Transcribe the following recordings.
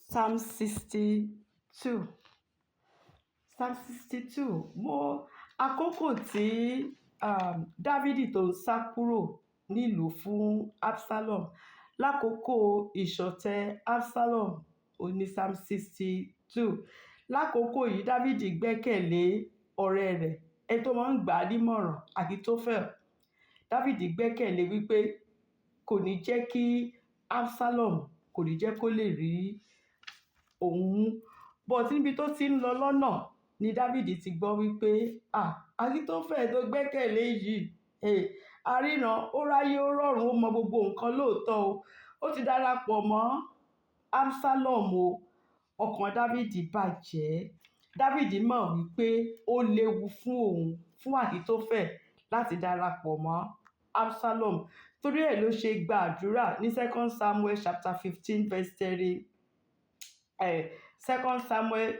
Psalm 62. Psalm 62. Mo àkókò tí Dávidi tó ń sá kúrò nílùú fún Absalom. Lákòókò ìṣọ̀tẹ̀ Absalom, ó ní Psalm 62. Lákòókò yìí, Dávidi gbẹ́kẹ̀lé ọ̀rẹ́ rẹ̀, ẹni tó máa ń gbà á nímọ̀ràn, Ahitofel. Dávidi gbẹ́kẹ̀lé wípé kò ní jẹ́ kí Absalom, kò ní jẹ́ kó lè rí òun mú. But níbi tó ti ń lọ lọ́nà ni Dávidi ti gbọ́ wípé, ah, Ahitofel tó gbẹ́kẹ̀lé yìí, eh, aríran, ó ráyé, ó rọ̀run, ó mọ gbogbo nǹkan lóòótọ́ o. Ó ti darapọ̀ mọ́ Absalom o. Ọkàn Dávidi bàjẹ́. Dávidi mọ̀ wípé ó léwu fún òun, fún Ahitofel láti darapọ̀ mọ́ Absalom. Torí ẹ̀ ló ṣe gba àdúrà ní Second Samuel chapter 15 verse 30, Second Samuel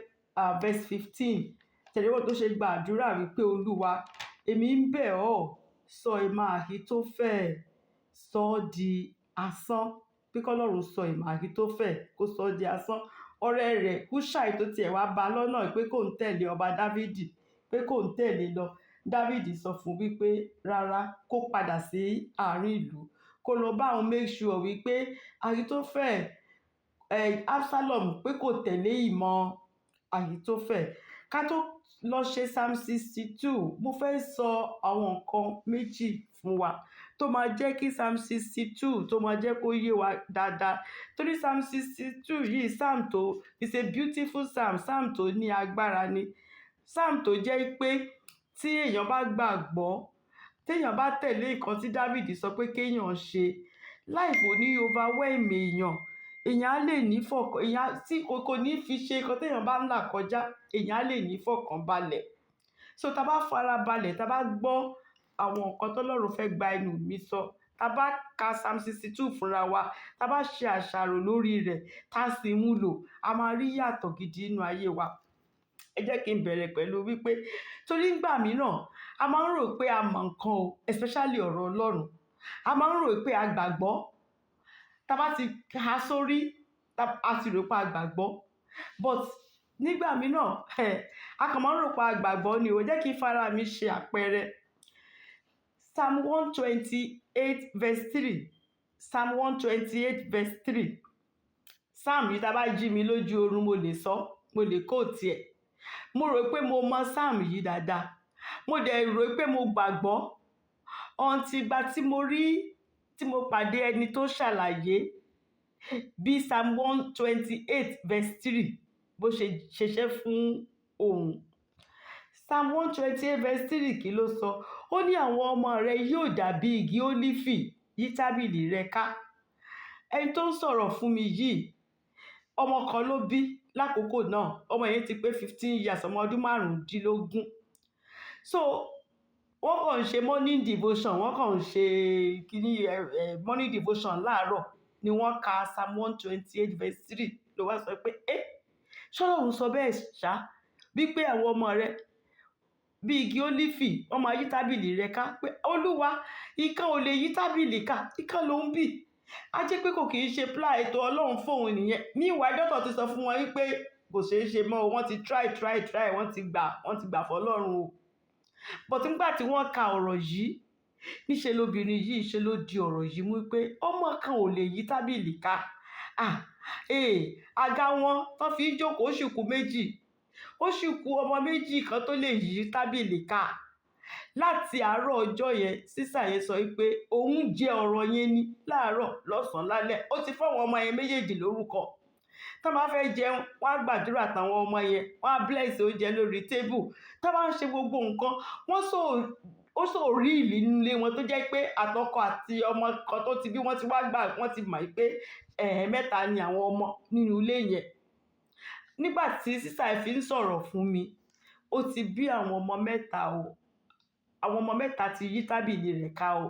verse 15. Tẹ̀lé wọ́n tó ṣe gba àdúrà wípé, "Olúwa, èmi ń bẹ̀ ọ́, sọ ìmọ̀ Ahitofel, sọ ọ́ di asán." Pé k'Ọlọ́run sọ ìmọ̀ Ahitofel, kó sọ ọ́ di asán. Ọ̀rẹ́ rẹ̀ Hushai tó tiẹ̀ wá bá lọ́nà pé kó ń tẹ̀lé ọba Dávidi, pé kó ń tẹ̀lé lọ. Dávidi sọ fún wípé rárá, kó padà sí àárín ìlú, kó lọ bá òun make sure wípé Ahitofel, Absalom, pé kò tẹ̀lé ìmọ̀ Ahitofel. Ká tó lọ ṣe Psalm 62, mo fẹ́ sọ àwọn nǹkan méjì fún wa tó máa jẹ́ kí Psalm 62 tó máa jẹ́ kó yé wa dáadáa. Torí Psalm 62 yìí, psalm tó is a beautiful psalm, psalm tó ní agbára ni. Psalm tó jẹ́ pé tí èèyàn bá gbàgbọ́, tí èèyàn bá tẹ̀lé nǹkan tí Dávidi sọ pé kéèyàn ṣe, life ò ní overwhelm èèyàn. Èèyàn á lè ní fọkàn, èèyàn tí kò ní fi ṣe nǹkan tí èèyàn bá ń là kọjá, èèyàn á lè ní fọkànbalẹ̀. So tá bá farabalẹ̀, tá bá gbọ́ àwọn nǹkan tó Ọlọ́run fẹ́ gba ẹnu mi sọ, tá bá ka Psalm 62 fúnra wa, tá bá ṣe àṣàrò lórí rẹ̀, tá sì mú lò, a máa rí ìyàtọ̀ gidi nínú ayé wa. Ẹ jẹ́ kí n bẹ̀rẹ̀ pẹ̀lú wípé torí nígbà mìíràn a máa ń rò pé a mọ̀ nǹkan o, especially ọ̀rọ̀ Ọlọ́run. A máa ń rò pé a gbàgbọ́. Tá bá ti há sórí, a ti rò pé a gbàgbọ́. But nígbà mìíràn, a kàn máa ń rò pé a gbàgbọ́ ni o. Jẹ́ kí n fara mi ṣe àpẹẹrẹ. Psalm 128 verse 3. Psalm 128 verse 3. Psalm yìí, tá bá jí mi lójú oorun, mo lè sọ, mo lè quote ẹ̀. Mo rò pé mo mọ psalm yìí dáadáa. Mo dẹ̀ rò pé mo gbàgbọ́. Until ìgbà tí mo rí, tí mo pàdé ẹni tó ṣàlàyé bí Psalm 128 verse 3 bó ṣe ṣiṣẹ́ fún òun. Psalm 128 verse 3, kí ló sọ? Ó ní àwọn ọmọ rẹ yóò dàbí igi ólífì yí tábìlì rẹ ká. Ẹni tó ń sọ̀rọ̀ fún mi yìí, ọmọ kan ló bí lákòókò náà. Ọmọ yẹn ti pé 15 years, ọmọ ọdún 15. So wọ́n kàn ń ṣe morning devotion, wọ́n kàn ń ṣe kíní morning devotion láàárọ̀ ni wọ́n ka Psalm 128 verse 3, ló wá sọ pé, "Eh, ṣé Ọlọ́run sọ bẹ́ẹ̀ ṣá? Wípé àwọn ọmọ rẹ bí igi ólífì, wọ́n máa yí tábìlì rẹ ká." Pé Olúwa, ìkan ò lè yí tábìlì ká, ìkan ló ń bì. Á jẹ́ pé kò kì í ṣe plan ètò Ọlọ́run fóun nìyẹn. Meanwhile, doctor ti sọ fún wọn wípé kò ṣeé ṣe mọ́ o. Wọ́n ti try, try, try, wọ́n ti gbà fọ́lọ́run o. But nígbà tí wọ́n ka ọ̀rọ̀ yìí, níṣe lobìnrin yìí ṣe ló di ọ̀rọ̀ yìí mú pé ọmọ kan ò lè yí tábìlì ká. Ah, eh, àga wọn tó fi ń jókòó, ó sì kù méjì, ó sì kù ọmọ méjì kan tó lè yí tábìlì ká. Láti àárọ̀ ọjọ́ yẹn, sister yẹn sọ wípé òun jẹ ọ̀rọ̀ yẹn ní láàárọ̀, lọ́sàn-án, lálẹ́. Ó ti fọ́wọn ọmọ yẹn méjèèjì lórúkọ. Tó bá fẹ́ jẹun, wọ́n á gbàdúrà táwọn ọmọ yẹn, wọ́n á bless oúnjẹ lórí table. Tó bá ń ṣe gbogbo nǹkan, wọ́n sọ ó sọ rí ìlú nílé wọn tó jẹ́ pé àtọkọ àti ọmọ kan tó ti bí, wọ́n ti wá gbà, wọ́n ti mọ̀ pé ẹ̀ẹ́ mẹ́ta ni àwọn ọmọ nínú ilé yẹn. Nígbà tí sister yìí fi ń sọ̀rọ̀ fún mi, ó ti bí àwọn ọmọ mẹ́ta o. Àwọn ọmọ mẹ́ta ti yí tábìlì rẹ̀ ká o.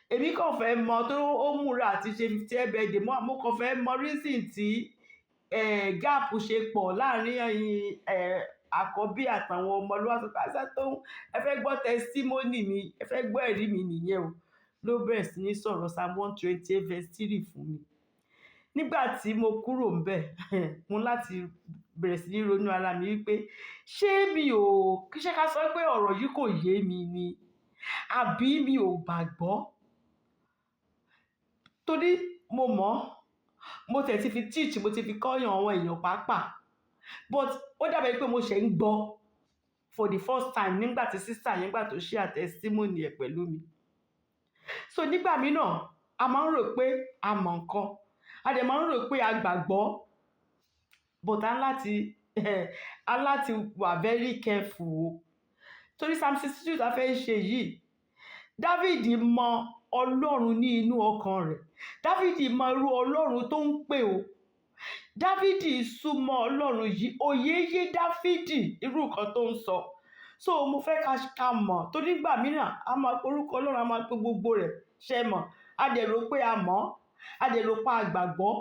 Èmi kàn fẹ́ mọ̀ tó ó múra àti ṣe 50th birthday. Mo kàn fẹ́ mọ reason tí gap ṣe pọ̀ láàrin àkọ́bí àtàwọn ọmọ. Ló wá sọ pé àṣà tó ń ẹ fẹ́ gbọ́ testimony mi, ẹ fẹ́ gbọ́ ẹ̀rí mi nìyẹn o. Ló bẹ̀rẹ̀ sí ní sọ̀rọ̀ Psalm 128 verse 3 fún mi. Nígbà tí mo kúrò ńbẹ̀, mo láti bẹ̀rẹ̀ sí ní ronú ara mi wípé ṣé mi ò, ṣé ká sọ pé ọ̀rọ̀ yìí kò yé mi ni, àbí mi ò gbàgbọ́? Torí mo mọ̀, mo tẹ̀ ti fi teach, mo ti fi kọ́yàn àwọn èèyàn pàápàá. But ó dàbí pé mo ṣẹ̀ ń gbọ́ for the first time nígbà tí sister yẹn, nígbà tó share testimony ẹ̀ pẹ̀lú mi. So nígbà mìíràn, a máa ń rò pé a mọ̀ nǹkan, a dẹ̀ máa ń rò pé a gbàgbọ́. But a láti wà very careful o. Torí Psalm 62 tí a fẹ́ ṣe yìí, David mọ Ọlọ́run ní inú ọkàn rẹ̀. David mọ irú Ọlọ́run tó ń pè o. David súnmọ́ Ọlọ́run yìí, òye yé David irú nǹkan tó ń sọ. So mo fẹ́ ká mọ̀, torí nígbà mìíràn a máa pe orúkọ Ọlọ́run, a máa pe gbogbo rẹ̀, ṣẹ mọ̀. A dẹ̀ rò pé a mọ̀, a dẹ̀ rò pé a gbàgbọ́.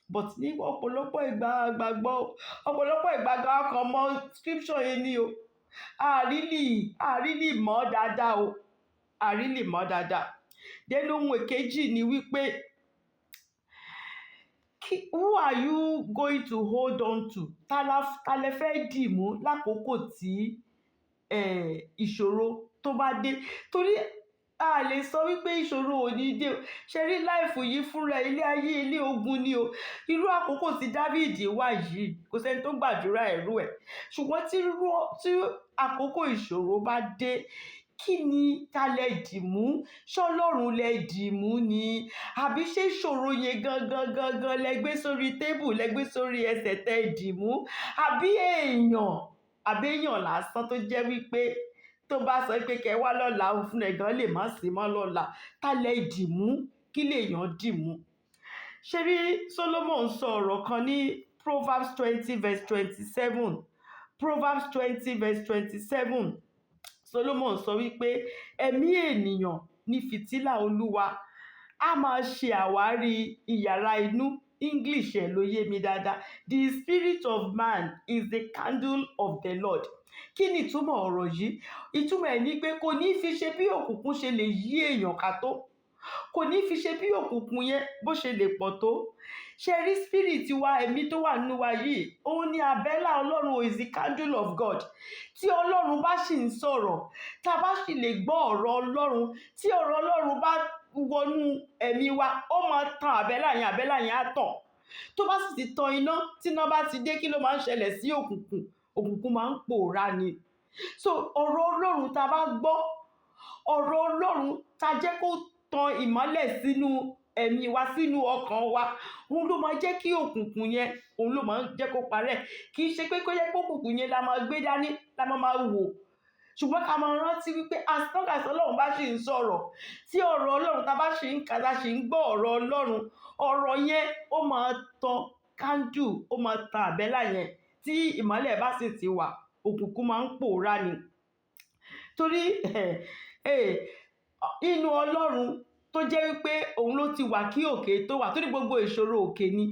But ní ọ̀pọ̀lọpọ̀ ìgbà a gbàgbọ́, ọ̀pọ̀lọpọ̀ ìgbà gan a kàn mọ̀ scripture yẹn ni o. A really mọ̀ dáadáa o. A really mọ̀ dáadáa. Then ohun èkejì ni wípé who are you going to hold on to? Ta lẹ fẹ́ dì mú lákòókò tí ìṣòro tó bá dé? Torí a lè sọ wípé ìṣòro ò ní dé o. Ṣé rí life yìí fúnra ilé ayé, ilé ogun ni o. Irú àkókò tí David wà yìí, kò sí ẹni tó gbàdúrà irú ẹ̀. Ṣùgbọ́n tí àkókò ìṣòro bá dé, kí ni ta lẹ dì mú? Ṣé Ọlọ́run lẹ dì mú ni? Àbí ṣé ìṣòro yẹn gangan gangan lẹ gbé sórí table, lẹ gbé sórí ẹsẹ̀ tẹ dì mú? Àbí èèyàn lásán tó jẹ́ wípé tó bá sọ pé kẹ wá lọ́la, òun fúnra ẹ̀ gan lè má sí mọ́ lọ́la. Ta lẹ dì mú? Kí lèèyàn dì mú? Ṣé rí Solomon sọ ọ̀rọ̀ kan ní Proverbs 20 verse 27. Proverbs 20 verse 27. Solomon sọ wípé ẹ̀mí ènìyàn ní fìtílà Olúwa. A máa ṣe àwárí ìyàrá inú. English ẹ̀ ló yé mi dáadáa. The spirit of man is the candle of the Lord. Kí ni ìtumọ̀ ọ̀rọ̀ yìí? Ìtumọ̀ ẹ̀ ni pé kò ní fi ṣe bí òkùnkùn ṣe lè yí èèyàn ká tó. Kò ní fi ṣe bí òkùnkùn yẹn bó ṣe lè pọ̀ tó. Ṣé rí spirit wa, ẹ̀mí tó wà nínú wa yìí, òun ni àbẹ́là Ọlọ́run, is the candle of God. Tí Ọlọ́run bá sì ń sọ̀rọ̀, tá a bá sì lè gbọ́ ọ̀rọ̀ Ọlọ́run, tí ọ̀rọ̀ Ọlọ́run bá wọnú ẹ̀mí wa, ó máa tan àbẹ́là yẹn, àbẹ́là yẹn á tàn. Tó bá sì ti tan iná, tí iná bá ti dé, kí ló máa ń ṣẹlẹ̀ sí òkùnkùn? Òkùnkùn máa ń pòórá ni. So ọ̀rọ̀ Ọlọ́run tá a bá gbọ́, ọ̀rọ̀ Ọlọ́run tá a jẹ́ kó tan ìmọ́lẹ̀ sínú ẹ̀mí wa, sínú ọkàn wa, òun ló máa jẹ́ kí òkùnkùn yẹn, òun ló máa ń jẹ́ kó parẹ́. Kì í ṣe pé kó jẹ́ pé òkùnkùn yẹn la máa gbé dání, la máa máa wò. Ṣùgbọ́n ká máa rántí wípé as long as Ọlọ́run bá ṣì ń sọ̀rọ̀, tí ọ̀rọ̀ Ọlọ́run tá a bá ṣì ń kà, tá a ṣì ń gbọ́ ọ̀rọ̀ Ọlọ́run, ọ̀rọ̀ yẹn ó máa tan candle, ó máa tan àbẹ́là yẹn. Tí ìmọ́lẹ̀ bá sì ti wà, òkùnkùn máa ń pòórá ni. Torí inú Ọlọ́run tó jẹ́ wípé òun ló ti wà kí òkè tó wà, torí gbogbo ìṣòro òkè ni.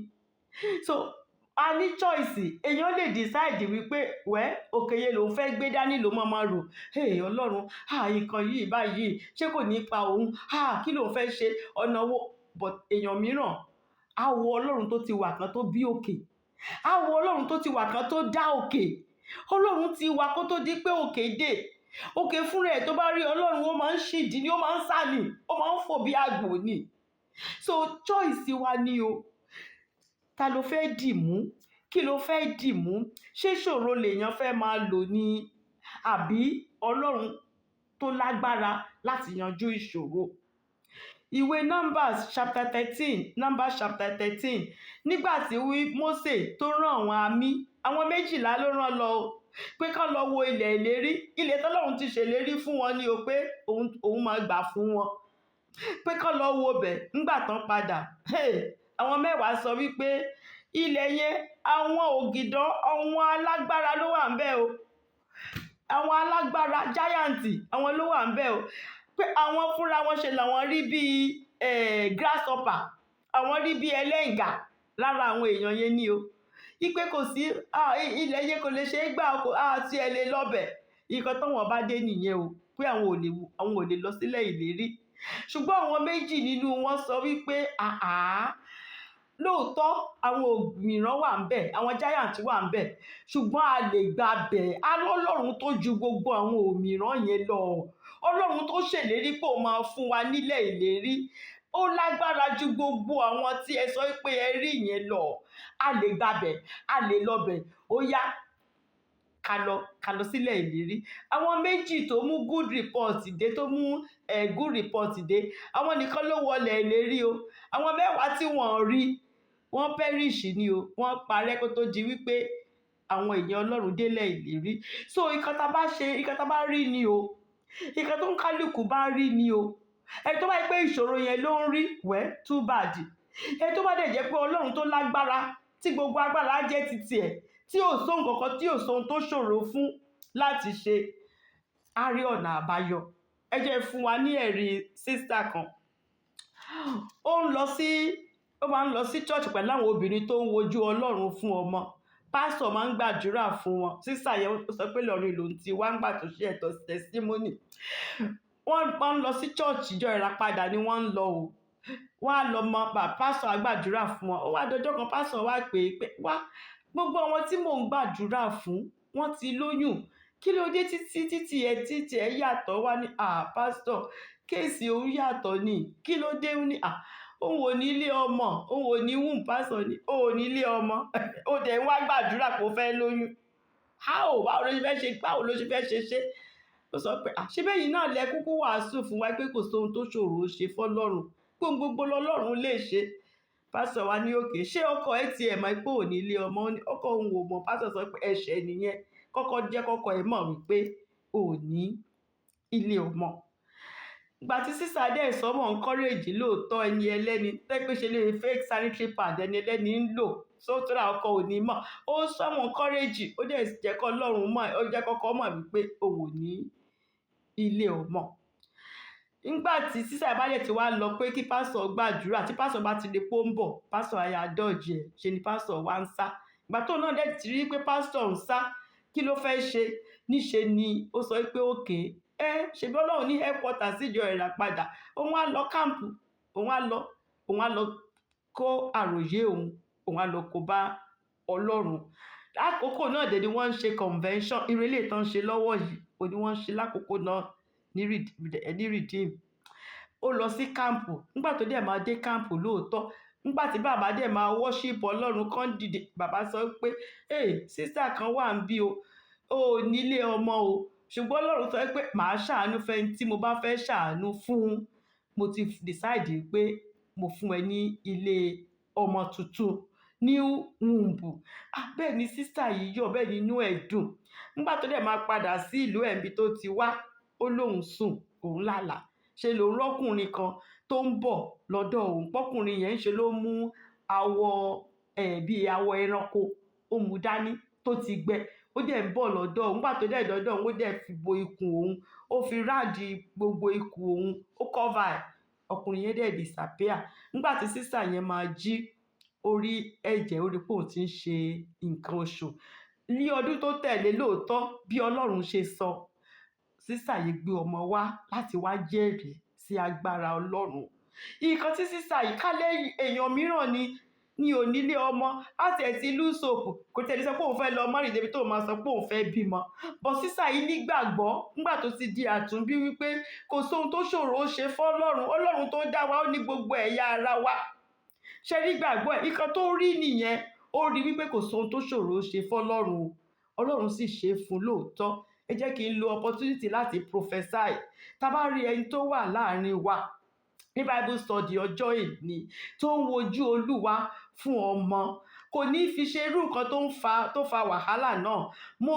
So a ní choice, èèyàn lè decide wípé wẹ́ òkè yẹn lòun fẹ́ gbé dání, ló máa máa rò. Hey, Ọlọ́run, ah, nǹkan yìí báyìí, ṣé kò ní pa òun? Ah, kí lòun fẹ́ ṣe? Ọ̀nà wo? But èèyàn mìíràn á wo Ọlọ́run tó ti wà kan tó bí òkè. Á wo Ọlọ́run tó ti wà kan tó dá òkè. Ọlọ́run ti wà kó tó di pé òkè dé. Òkè fúnra ẹ̀, tó bá rí Ọlọ́run, ó máa ń ṣìdí ni, ó máa ń sá ni, ó máa ń fò bí àgbò ni. So choice wa ni o. Ta ló fẹ́ dì mú? Kí ló fẹ́ dì mú? Ṣé ìṣòro lèèyàn fẹ́ máa lò ní, àbí Ọlọ́run tó lágbára láti yanjú ìṣòro? Ìwé Numbers chapter 13, Numbers chapter 13. Nígbà tí Mósè tó rán àwọn àmì, àwọn 12 ló rán lọ o, pé kán lọ wo ilẹ̀ ìlérí, ilẹ̀ tọ́lọ́run ti ṣèlérí fún wọn ní o, pé òun máa gbà fún wọn, pé kán lọ wo bẹ̀. Ńgbà tán padà, hey, àwọn 10 sọ wípé ilẹ̀ yẹn, àwọn ògìdán, àwọn alágbára ló wà ńbẹ̀ o, àwọn alágbára giant, àwọn ló wà ńbẹ̀ o, pé àwọn fúnra wọn ṣe làwọn rí bíi grasshopper, àwọn rí bíi ẹlẹ́ǹgà lára àwọn èèyàn yẹn ní o, ipe kò sí ilẹ̀ yẹn, kò lè ṣe é gbà kó àti ẹ̀ lè lọ́bẹ̀. Nǹkan táwọn bá dé nìyẹn o, pé àwọn ò lè lọ sílẹ̀ ìlérí. Ṣùgbọ́n àwọn méjì nínú wọn sọ wípé àá Lóòótọ́ àwọn òmìrán wà ń bẹ̀, àwọn giant wà ń bẹ̀, ṣùgbọ́n a lè gba bẹ̀. A lọ́lọ́run tó ju gbogbo àwọn òmìrán yẹn lọ. Ọlọ́run tó ṣèlérí pé òun máa fún wa nílẹ̀ ìlérí, ó lágbára ju gbogbo àwọn tí ẹ sọ pé ẹ rí yẹn lọ. A lè gba bẹ̀, a lè lọ bẹ̀. Ó yá, ká lọ sílẹ̀ ìlérí. Àwọn méjì tó mú good report dé, tó mú good report dé, àwọn nìkan ló wọlé ìlérí o. Àwọn 10 tí wọ́n rí, wọ́n perish ni o. Wọ́n parẹ́ kó tó di wípé àwọn èèyàn Ọlọ́run délẹ̀ ìlérí. So nǹkan tá bá ṣe, nǹkan tá bá rí ni o, nǹkan tó ń kálukú bá rí ni o. Ẹni tó bá yẹ pé ìṣòro yẹn ló ń rí, well, too bad. Ẹni tó bá dẹ̀ jẹ́ pé Ọlọ́run tó lágbára, tí gbogbo agbára jẹ́ ti tiẹ̀, tí ò sóhun kankan, tí ò sóhun tó ṣòro fún láti ṣe, á rí ọ̀nà àbáyọ. Ẹ jẹ́ fún wa ní ẹ̀rí sister kan. Ó máa ń lọ sí church pẹ̀lú àwọn obìnrin tó ń wojú Ọlọ́run fún ọmọ. Pásítọ̀ máa ń gbàdúrà fún wọn. Sister yẹn, ó sọ pé Ìlọrin lòun ti wá ń gbà tó ṣe ẹ̀tọ́ testimony. Wọ́n máa ń lọ sí church. Ìjọ Ìràpadà ni wọ́n ń lọ o. Wọ́n á lọ mọ pásítọ̀ á gbàdúrà fún wọn. Ó wá dọjọ́ kan, pásítọ̀ wá pè é pé, "Wá, gbogbo àwọn tí mò ń gbàdúrà fún, wọ́n ti lóyún. Kí ló dé títí títí ẹ yàtọ̀?" Wá ní, "À, pásítọ̀, case òun yàtọ̀ ni." "Kí ló dé?" Ní, "À, òun ò ní ilé ọmọ, òun ò ní womb." Pásítọ̀ ní, "Ó ò ní ilé ọmọ, ó dẹ̀ ń wá gbàdúrà pé ó fẹ́ lóyún. How? Báwo ló ṣe fẹ́ ṣe? Báwo ló ṣe fẹ́ ṣe?" Ṣe ó sọ pé, "Ṣé bẹ́yìn náà lẹ kúkú wàásù fún wa pé kò sóhun tó ṣòro ṣe fọ́lọ́run, pé ohun gbogbo lọ́lọ́run lè ṣe?" Pásítọ̀ wa ní, "Okay, ṣé ọkọ ẹ tiẹ̀ mọ̀ pé ò ní ilé ọmọ?" Ọkọ òun ò mọ̀. Pásítọ̀ sọ pé ẹ̀ṣẹ̀ nìyẹn. Kọ́kọ́ jẹ́ kọ́kọ́ ẹ mọ̀ wípé ò ní ilé ọmọ. Ìgbà tí sister dẹ̀ sọ́mọ̀ encourage, lóòótọ́, ẹni ẹlẹ́ni tẹ́ pé ṣe lè fake sanitary pad ẹni ẹlẹ́ni ń lò sótúrà, ọkọ ò ní mọ̀. Ó sọ́mọ̀ encourage, ó dẹ̀ jẹ́ kọ́ Ọlọ́run mọ̀, ó jẹ́ kọ́kọ́ mọ̀ wípé òun ò ní ilé ọmọ. Nígbà tí sister ìbálẹ̀ ti wá lọ pé kí pásítọ̀ gbàdúrà, tí pásítọ̀ bá ti lè pó ń bọ̀, pásítọ̀ àyà dodge ẹ̀. Ṣe ni pásítọ̀ wá ń sá. Ìgbà tóun náà dẹ̀ ti rí pé pásítọ̀ ń sá, kí ló fẹ́ ṣe? Níṣe ni ó sọ pé, "Okay, ẹ ṣebí Ọlọ́run ní headquarter síjọ Ìràpadà." Òun á lọ camp, òun á lọ kó àròyé òun, òun á lọ kó bá Ọlọ́run. Lákòókò náà dẹ̀ ni wọ́n ń ṣe convention. Ìrẹ̀lẹ̀ tán ń ṣe lọ́wọ́ yìí ò ní wọ́n ń ṣe lákòókò náà ní Redeem. Ó lọ sí camp. Nígbà tó dẹ̀ máa dé camp, lóòótọ́, nígbà tí bàbá dẹ̀ máa worship Ọlọ́run kan dìde, bàbá sọ pé, "Hey, sister kan wà ń bí o, ò nílé ọmọ o, ṣùgbọ́n Ọlọ́run sọ pé màá ṣàánú fẹ́ni tí mo bá fẹ́ ṣàánú fún. Mo ti decide pé mo fún ẹ ní ilé ọmọ tuntun, new womb." Ah, bẹ́ẹ̀ ni sister yìí yọ̀, bẹ́ẹ̀ ni inú ẹ̀ dùn. Nígbà tó dẹ̀ máa padà sí ìlú ẹ̀ níbi tó ti wá, ó lóun sùn, òun lálàá. Ṣe lòun rọ́kùnrin kan tó ń bọ̀ lọ́dọ̀ òun. Pọ́kùnrin yẹn ń ṣe ló mú awọ ẹ̀ bíi awọ ẹranko, ó mú dání tó ti gbẹ. Ó dẹ̀ ń bọ̀ lọ́dọ̀ òun. Nígbà tó dẹ̀ dọ́dọ̀ òun, ó dẹ̀ fi bo ikùn òun, ó fi round gbogbo ikùn òun, ó cover ẹ̀. Ọkùnrin yẹn dẹ̀ disappear. Nígbà tí sister yẹn máa jí, ó rí ẹ̀jẹ̀, ó rí pé òun ti ń ṣe nǹkan oṣù. Ní ọdún tó tẹ̀lé, lóòótọ́, bí Ọlọ́run ṣe sọ, sister yìí gbé ọmọ wá láti wá jẹ́rìí sí agbára Ọlọ́run. Nǹkan tí sister yìí kálẹ̀, èèyàn mìíràn ni ò nílé ọmọ láti ẹ̀ ti lose hope, kò tẹ̀lé sọ pé òun fẹ́ lọ mọ́rìn débi tó máa sọ pé òun fẹ́ bímọ. But sister yìí nígbàgbọ́ nígbà tó ti di àtúnbí wípé kò sóhun tó ṣòro ó ṣe fọ́lọ́run. Ọlọ́run tó dá wa, ó ní gbogbo ẹ̀yà ara wa. Ṣe rí gbàgbọ́ ẹ̀? Nǹkan tó rí nìyẹn. Ó rí wípé kò sóhun tó ṣòro ó ṣe fọ́lọ́run o. Ọlọ́run sì ṣe é fún lóòótọ́. Ẹ jẹ́ kí n lo opportunity láti prophesy. Tá bá rí ẹni tó wà láàrin wa ní Bible study ọjọ́ ìní tó ń wojú Olúwa fún ọmọ, kò ní fi ṣe irú nǹkan tó fa wàhálà náà, mo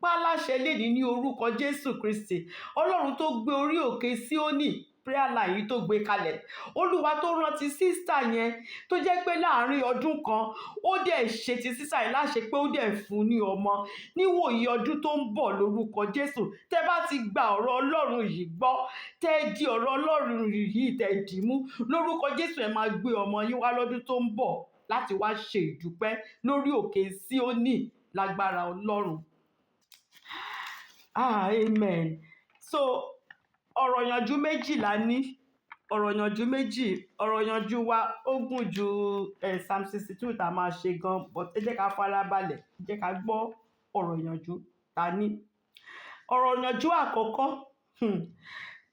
pa láṣẹ lénìí ní orúkọ Jésù Kristi. Ọlọ́run tó gbé orí òkè Síónì prayer line yìí tó gbé kalẹ̀, Olúwa tó rántí sister yẹn, tó jẹ́ pé láàrin ọdún kan ó dẹ̀ ṣe ti sister yẹn láṣẹ pé ó dẹ̀ fún ní ọmọ, níwòyí ọdún tó ń bọ̀, lórúkọ Jésù, tẹ́ bá ti gba ọ̀rọ̀ Ọlọ́run yìí gbọ́, tẹ́ di ọ̀rọ̀ Ọlọ́run yìí, tẹ́ dì mú, lórúkọ Jésù, ẹ máa gbé ọmọ yín wá lọ́dún tó ń bọ̀ láti wá ṣe ìdúpẹ́ lórí òkè Síónì lágbára Ọlọ́run. Ah, amen. So ọ̀rọ̀ ìyànjú méjìlá ní. Ọ̀rọ̀ ìyànjú méjì, ọ̀rọ̀ ìyànjú wa ó gùn ju Psalm 62 tá a máa ṣe gan, but ẹ jẹ́ ká farabalẹ̀, ẹ jẹ́ ká gbọ́ ọ̀rọ̀ ìyànjú ta ní. Ọ̀rọ̀ ìyànjú àkọ́kọ́,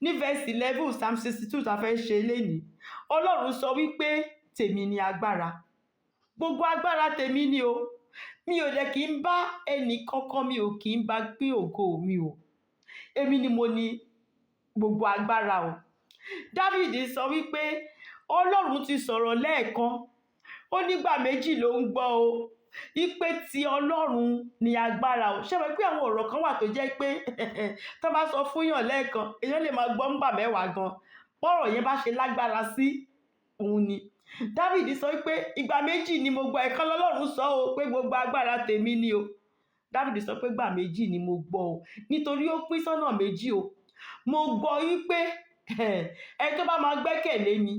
ní verse 11 Psalm 62 tá a fẹ́ ṣe lénìí, Ọlọ́run sọ wípé tèmi ni agbára. Gbogbo agbára tèmi ni o. Mi ò dẹ̀ kí ń bá ẹnì kankan, mi ò kí ń bá pín ògo mi o. Èmi ni mo ní gbogbo agbára o. Dávìdì sọ wípé Ọlọ́run ti sọ̀rọ̀ lẹ́ẹ̀kan, ó nígbà méjì ló ń gbọ́ o, wípé ti Ọlọ́run ni agbára o. Ṣé ẹ mọ̀ pé àwọn ọ̀rọ̀ kan wà tó jẹ́ pé tó bá sọ fún yàn lẹ́ẹ̀kan, èèyàn lè máa gbọ́ ńgbà mẹ́wàá gan. Bọ́rọ̀ yẹn bá ṣe lágbára sí òun ni. Dávìdì sọ wípé ìgbà méjì ni mo gbọ́, ẹ̀kan lọ́lọ́run sọ o pé gbogbo agbára tèmi ni o. Dávìdì sọ pé ìgbà méjì ni mo gbọ́ o, nítorí ó pín sọ́nà méjì o. Mo gbọ́ wípé ẹni tó bá máa gbẹ́kẹ̀lé mi,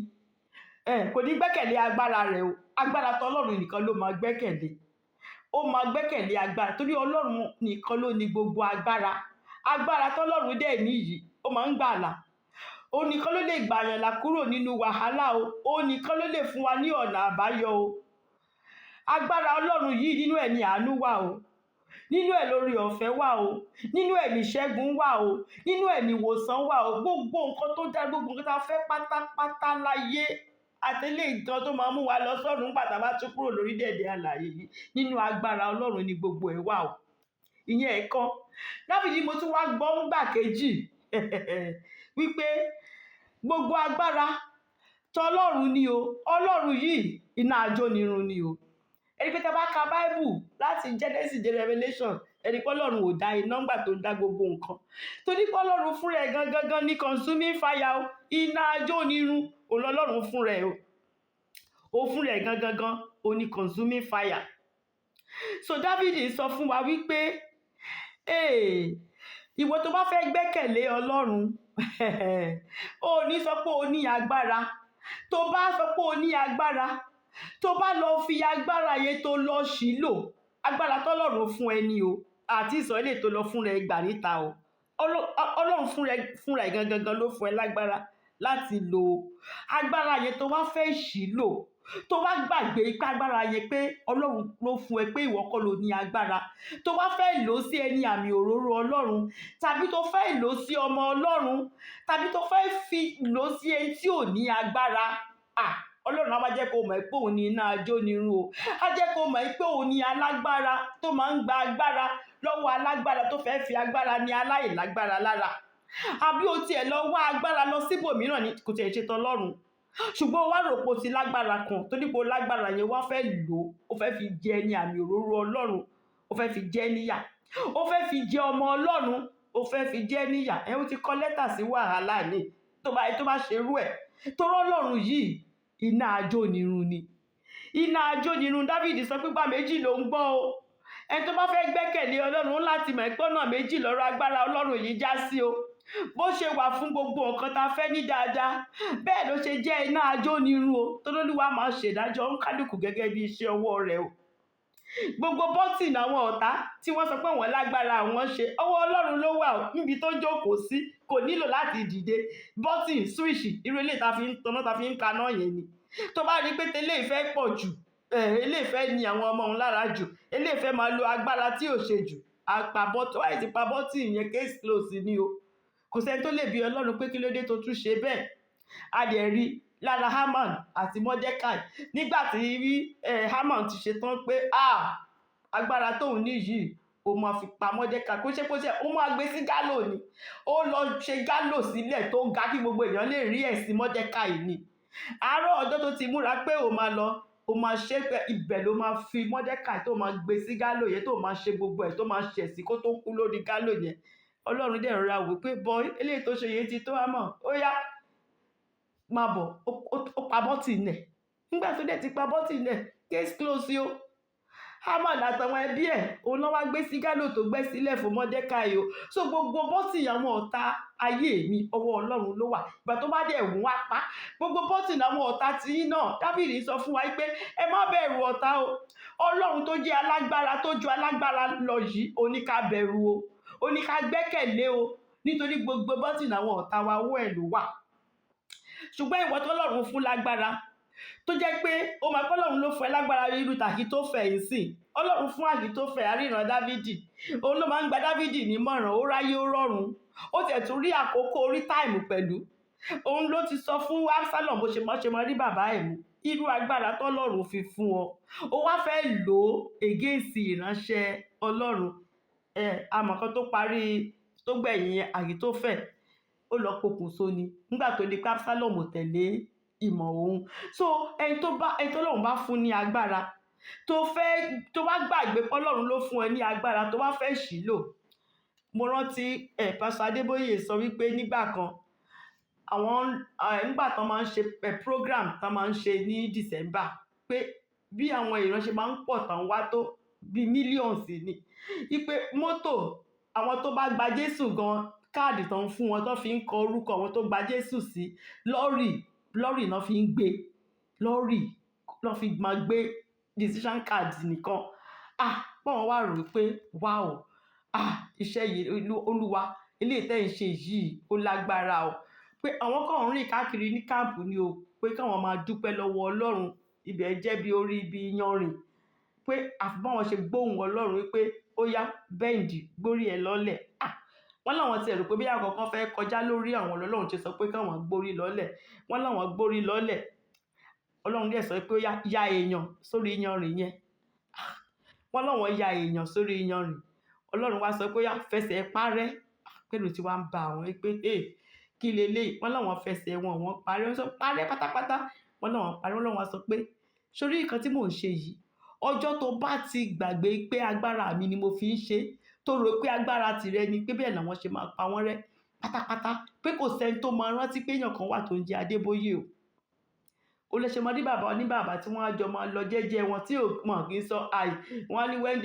kò ní gbẹ́kẹ̀lé agbára rẹ̀ o. Agbára tọlọ́run nìkan ló máa gbẹ́kẹ̀lé. Ó máa gbẹ́kẹ̀lé agbára torí Ọlọ́run nìkan ló ní gbogbo agbára. Agbára tọlọ́run dẹ̀ níyìí, ó máa ń gbàlà. Òun nìkan ló lè gbàyàn là kúrò nínú wàhálà o. Òun nìkan ló lè fún wa ní ọ̀nà àbáyọ o. Agbára Ọlọ́run yìí, nínú ẹ̀ ni àánú wà o. Nínú ẹ̀ lórí ọ̀fẹ́ wà o. Nínú ẹ̀ ní ìṣẹ́gun wà o. Nínú ẹ̀ ní ìwòsàn wà o. Gbogbo nǹkan tó dá, gbogbo nǹkan tá a fẹ́ pátápátá láyé, àti eléyìí gan tó máa mú wa lọ sọ́run nígbà tá a bá tún kúrò lórílẹ̀-èdè alààyè yìí, nínú agbára Ọlọ́run ni gbogbo ẹ̀ wà o. Ìyẹn ẹ̀kan. Dávìdì mo tún wá gbọ́ ńgbà kejì wípé gbogbo agbára tọlọ́run ni o. Ọlọ́run yìí iná ajónirun ni o. Ẹni pé tí a bá ka Bible láti Genesis dé Revelation, ẹni pé Ọlọ́run ò dá iná ńgbà tó ń dá gbogbo nǹkan. Torí pé Ọlọ́run fúnra ẹ̀ gangan gan ní consuming fire o. Iná ajónirun òun lọ́lọ́run fúnra ẹ̀ o. Ó fúnra ẹ̀ gangan gan, ó ní consuming fire. So Dávìdì sọ fún wa wípé, ìwọ tó bá fẹ́ gbẹ́kẹ̀lé Ọlọ́run, o ní sọ pé o ní agbára. Tó bá sọ pé o ní agbára, tó bá lọ fi agbára yẹn tó lọ ṣì lò, agbára tọ́lọ́run fún ẹ ní o, àti ìsọ̀ eléyìí tó lọ fún rẹ gbà níta o. Ọlọ́run fúnra ẹ̀ gangan gan ló fún ẹ lágbára láti lò agbára yẹn. Tó wá fẹ́ ṣì lò, tó wá gbàgbé pé agbára yẹn pé Ọlọ́run ló fún ẹ, pé ìwọ kọ́ ló ní agbára, tó wá fẹ́ lò ó sí ẹni àmì òróró Ọlọ́run, tàbí tó fẹ́ lò ó sí ọmọ Ọlọ́run, tàbí tó fẹ́ fi lò ó sí ẹni tí ò ní agbára, Ọlọ́run á wá jẹ́ kó mọ̀ pé òun ní iná ajónirun o. Á jẹ́ kó mọ̀ pé òun ní alágbára tó máa ń gba agbára lọ́wọ́ alágbára tó fẹ́ fi agbára ní aláìlágbára lára. Àbí o tiẹ̀ lọ wá agbára lọ síbòmíràn ní kò tiẹ̀ ṣe tọlọ́run, ṣùgbọ́n o wá rò pé o ti lágbára kan, torí pé o lágbára yẹn, wá fẹ́ lò ó, o fẹ́ fi jẹ ẹni àmì òróró Ọlọ́run, o fẹ́ fi jẹ níyà, o fẹ́ fi jẹ ọmọ Ọlọ́run, o fẹ́ fi jẹ níyà, ẹ ó ti kọ lẹ́tà sí wàhálà ní tó bá ṣerú ẹ̀. Torí Ọlọ́run yìí iná ajónirun ni, iná ajónirun. Dávìdì sọ pé gbà méjì ló ń gbọ́ o. Ẹni tó bá fẹ́ gbẹ́kẹ̀lé Ọlọ́run, ó láti mọ̀ pé ọ̀nà méjì lọ́rọ̀ agbára Ọlọ́run yìí já sí o. Bó ṣe wà fún gbogbo nǹkan tá a fẹ́ ní dáadáa, bẹ́ẹ̀ ló ṣe jẹ́ iná ajónirun o. Tolólùwà máa ṣèdájọ́ òǹkálùkù gẹ́gẹ́ bí iṣẹ́ ọwọ́ rẹ̀ o. Gbogbo button àwọn ọ̀tá tí wọ́n sọ pé wọ́n lágbára àwọn ṣe, ọwọ́ Ọlọ́run ló wà o. Níbi tó jókòó sí, kò nílò láti dìde. Button, switch, irú eléyìí tá fi ń taná, tá fi ń kaná yẹn ni. Tó bá rí pé tẹ́lẹ̀ ìfẹ́ pọ̀ jù, eléyìí fẹ́ ní àwọn ọmọ òun lára jù, eléyìí fẹ́ máa lo agbára tí ò ṣe jù, àpà button wáyé ti pa button yẹn, case close ni o. Kò sẹ́ni tó lè bi Ọlọ́run pé kí ló dé tó tún ṣe bẹ́ẹ̀. A dẹ̀ rí lára Haman àti Mordecai nígbà tí rí Haman ti ṣe tán pé agbára tóun ní yìí, ó máa fi pa Mordecai. Kó ṣe kó ṣe, ó máa gbé sí gallows ni. Ó lọ ṣe gallows sílẹ̀ tó ga kí gbogbo èèyàn lè rí ẹ̀sìn Mordecai ni. Àárọ̀ ọjọ́ tó ti múra pé ó máa lọ, ó máa ṣe pé ibẹ̀ ló máa fi Mordecai, tó máa gbé sí gallows yẹn, tó máa ṣe gbogbo ẹ̀, tó máa ṣẹ̀sín kó tó kú lórí gallows yẹn. Ọlọ́run dẹ̀ rọra wò pé bọ́ eléyìí tó ṣe yẹn ti tó àmọ́ ó yá, máa bọ̀. Ó pa button ẹ̀. Nígbà tó dẹ̀ ti pa button ẹ̀, case close o. Haman àtàwọn ẹbí ẹ̀, òun náà wá gbé sí gallows tó gbẹ́ sílẹ̀ fún Mordecai o. So gbogbo button àwọn ọ̀tá ayé mi, ọwọ́ Ọlọ́run ló wà. Ìgbà tó bá dẹ̀ wọ́n á pa gbogbo button àwọn ọ̀tá tiyín náà. Dáfídì sọ fún wa pé ẹ má bẹ̀rù ọ̀tá o. Ọlọ́run tó jẹ́ alágbára tó ju alágbára lọ yìí, ó ní ká bẹ̀rù o, ó ní ká gbẹ́kẹ̀lé o, nítorí gbogbo button àwọn ọ̀tá wa, ọwọ́ ẹ̀ ló wà. Ṣùgbọ́n ìwọ tọ́lọ́run fún lágbára, tó jẹ́ pé ó máa pé Ọlọ́run ló fún ẹ lágbára irú tÀhítófẹ̀ yìí sìn. Ọlọ́run fún Àhítófẹ̀ aríran Dávìdì, òun ló máa ń gba Dávìdì nímọ̀ràn. Ó ráyé, ó rọ̀run, ó tẹ̀ tún rí àkókò orí time pẹ̀lú. Òun ló ti sọ fún Absalom bó ṣe mọ́ rí bàbá ẹ̀ mú. Irú agbára tọ́lọ́run fi fún ọ, ó wá fẹ́ lò ó against ìránṣẹ́ Ọlọ́run. Ẹ àmọ̀ kan tó parí tó gbẹ̀yìn Àhítófẹ̀, ó lọ pokùnso ni nígbà tó di pé Absalom ò tẹ̀lé ìmọ̀ òun. So ẹni tó lọ́run bá fún ní agbára, tó fẹ́, tó wá gbàgbé pé Ọlọ́run ló fún ẹ ní agbára, tó wá fẹ́ ṣì lò. Mo rántí ẹ Pásítọ̀ Adébóyè sọ wípé nígbà kan àwọn nígbà tán máa ń ṣe program tán máa ń ṣe ní December, pé bí àwọn èèyàn ṣe máa ń pọ̀ tán wá tó bí millions ni, wípé mọ́tò àwọn tó bá gba Jésù gan, káàdì tán ń fún wọn tán fi ń kọ orúkọ àwọn tó gba Jésù sí, lọ́rì lọ́rì náà fi ń gbé, lọ́rì náà fi máa gbé decision card nìkan. Ah, báwọn wá rò pé, wow, ah, iṣẹ́ yìí, Olúwa, eléyìí tẹ́ ń ṣe yìí, ó lágbára o. Pé àwọn kan ń rìn káàkiri ní camp ni o, pé káwọn máa dúpẹ́ lọ́wọ́ Ọlọ́run. Ibẹ̀ jẹ́ bí orí ibi yanrìn, pé àfi báwọn ṣe gbóhùn Ọlọ́run wípé ó yá, bend, gbórí ẹ lọ́lẹ̀. Ah, wọ́n láwọn ti rò pé bí àwọn kan fẹ́ kọjá lórí àwọn, Ọlọ́run ti sọ pé káwọn gbórí lọ́lẹ̀. Wọ́n láwọn gbórí lọ́lẹ̀, Ọlọ́run dẹ̀ sọ pé ó yá, ya èèyàn sórí yanrìn yẹn. Wọ́n láwọn ya èèyàn sórí yanrìn. Ọlọ́run wá sọ pé ó yá, fẹsẹ̀ parẹ́. Pẹ̀lú tí wàá ń ba àwọn pé, hey, kí leléyìí? Wọ́n láwọn fẹsẹ̀ wọn, wọ́n parẹ́, wọ́n sọ parẹ́ pátápátá. Wọ́n láwọn parẹ́. Ọlọ́run wá sọ pé sórí nǹkan tí mò ń ṣe yìí, ọjọ́ tó bá ti gbàgbé pé agbára mi ni mo fi ń ṣe, tó rò pé agbára tìrẹ ni, pé bẹ́ẹ̀ làwọn ṣe máa pa wọ́n rẹ́ pátápátá, pé kò sẹ́ni tó máa rántí pé èèyàn kan wà tó ń jẹ́ Adébóyè o. Ó lè ṣe mọ ní bàbá oníbàbá tí wọ́n á jọ máa lọ jẹ́jẹ́ wọn tí wọn kì í sọ àì. Wọ́n á ní when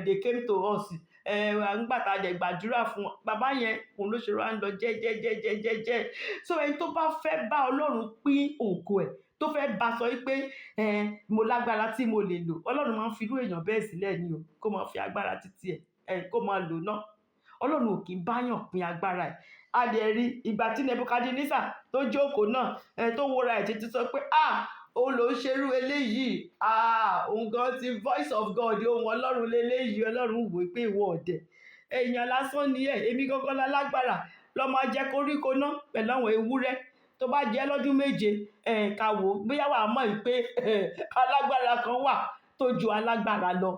they came to us, nígbà tá a dẹ̀ gbàdúrà fún wọn, bàbá yẹn, òun ló ṣe wá ń lọ jẹ́jẹ́jẹ́jẹ́jẹ́. So ẹni tó bá fẹ́ bá Ọlọ́run pín ògo ẹ̀, tó fẹ́ bá sọ wípé mo lágbára tí mo lè lò, Ọlọ́run máa ń fi irú èèyàn bẹ́ẹ̀ sílẹ̀ ni o, kó máa fi agbára títí ẹ̀ kó máa lò náà. Ọlọ́run ò kì í báyàn pín agbára ẹ̀. A lè rí ìgbà tí Nebuchadnezzar tó jókòó náà tó wúra ẹ̀ títí sọ pé, ah, òun ló ń ṣerú eléyìí, ah, òun gan ti voice of God, ohun Ọlọ́run leléyìí. Ọlọ́run wò pé ìwọ ọ̀dẹ̀ èèyàn lásán ni ẹ̀, èmi gangan lálágbára lọ́ máa jẹ koríko ná pẹ̀lú àwọn ewúrẹ́. Tó bá jẹ́ lọ́dún 7 ẹ̀ ká wò ó bóyá wàá mọ̀ pé alágbára kan wà tó ju alágbára lọ,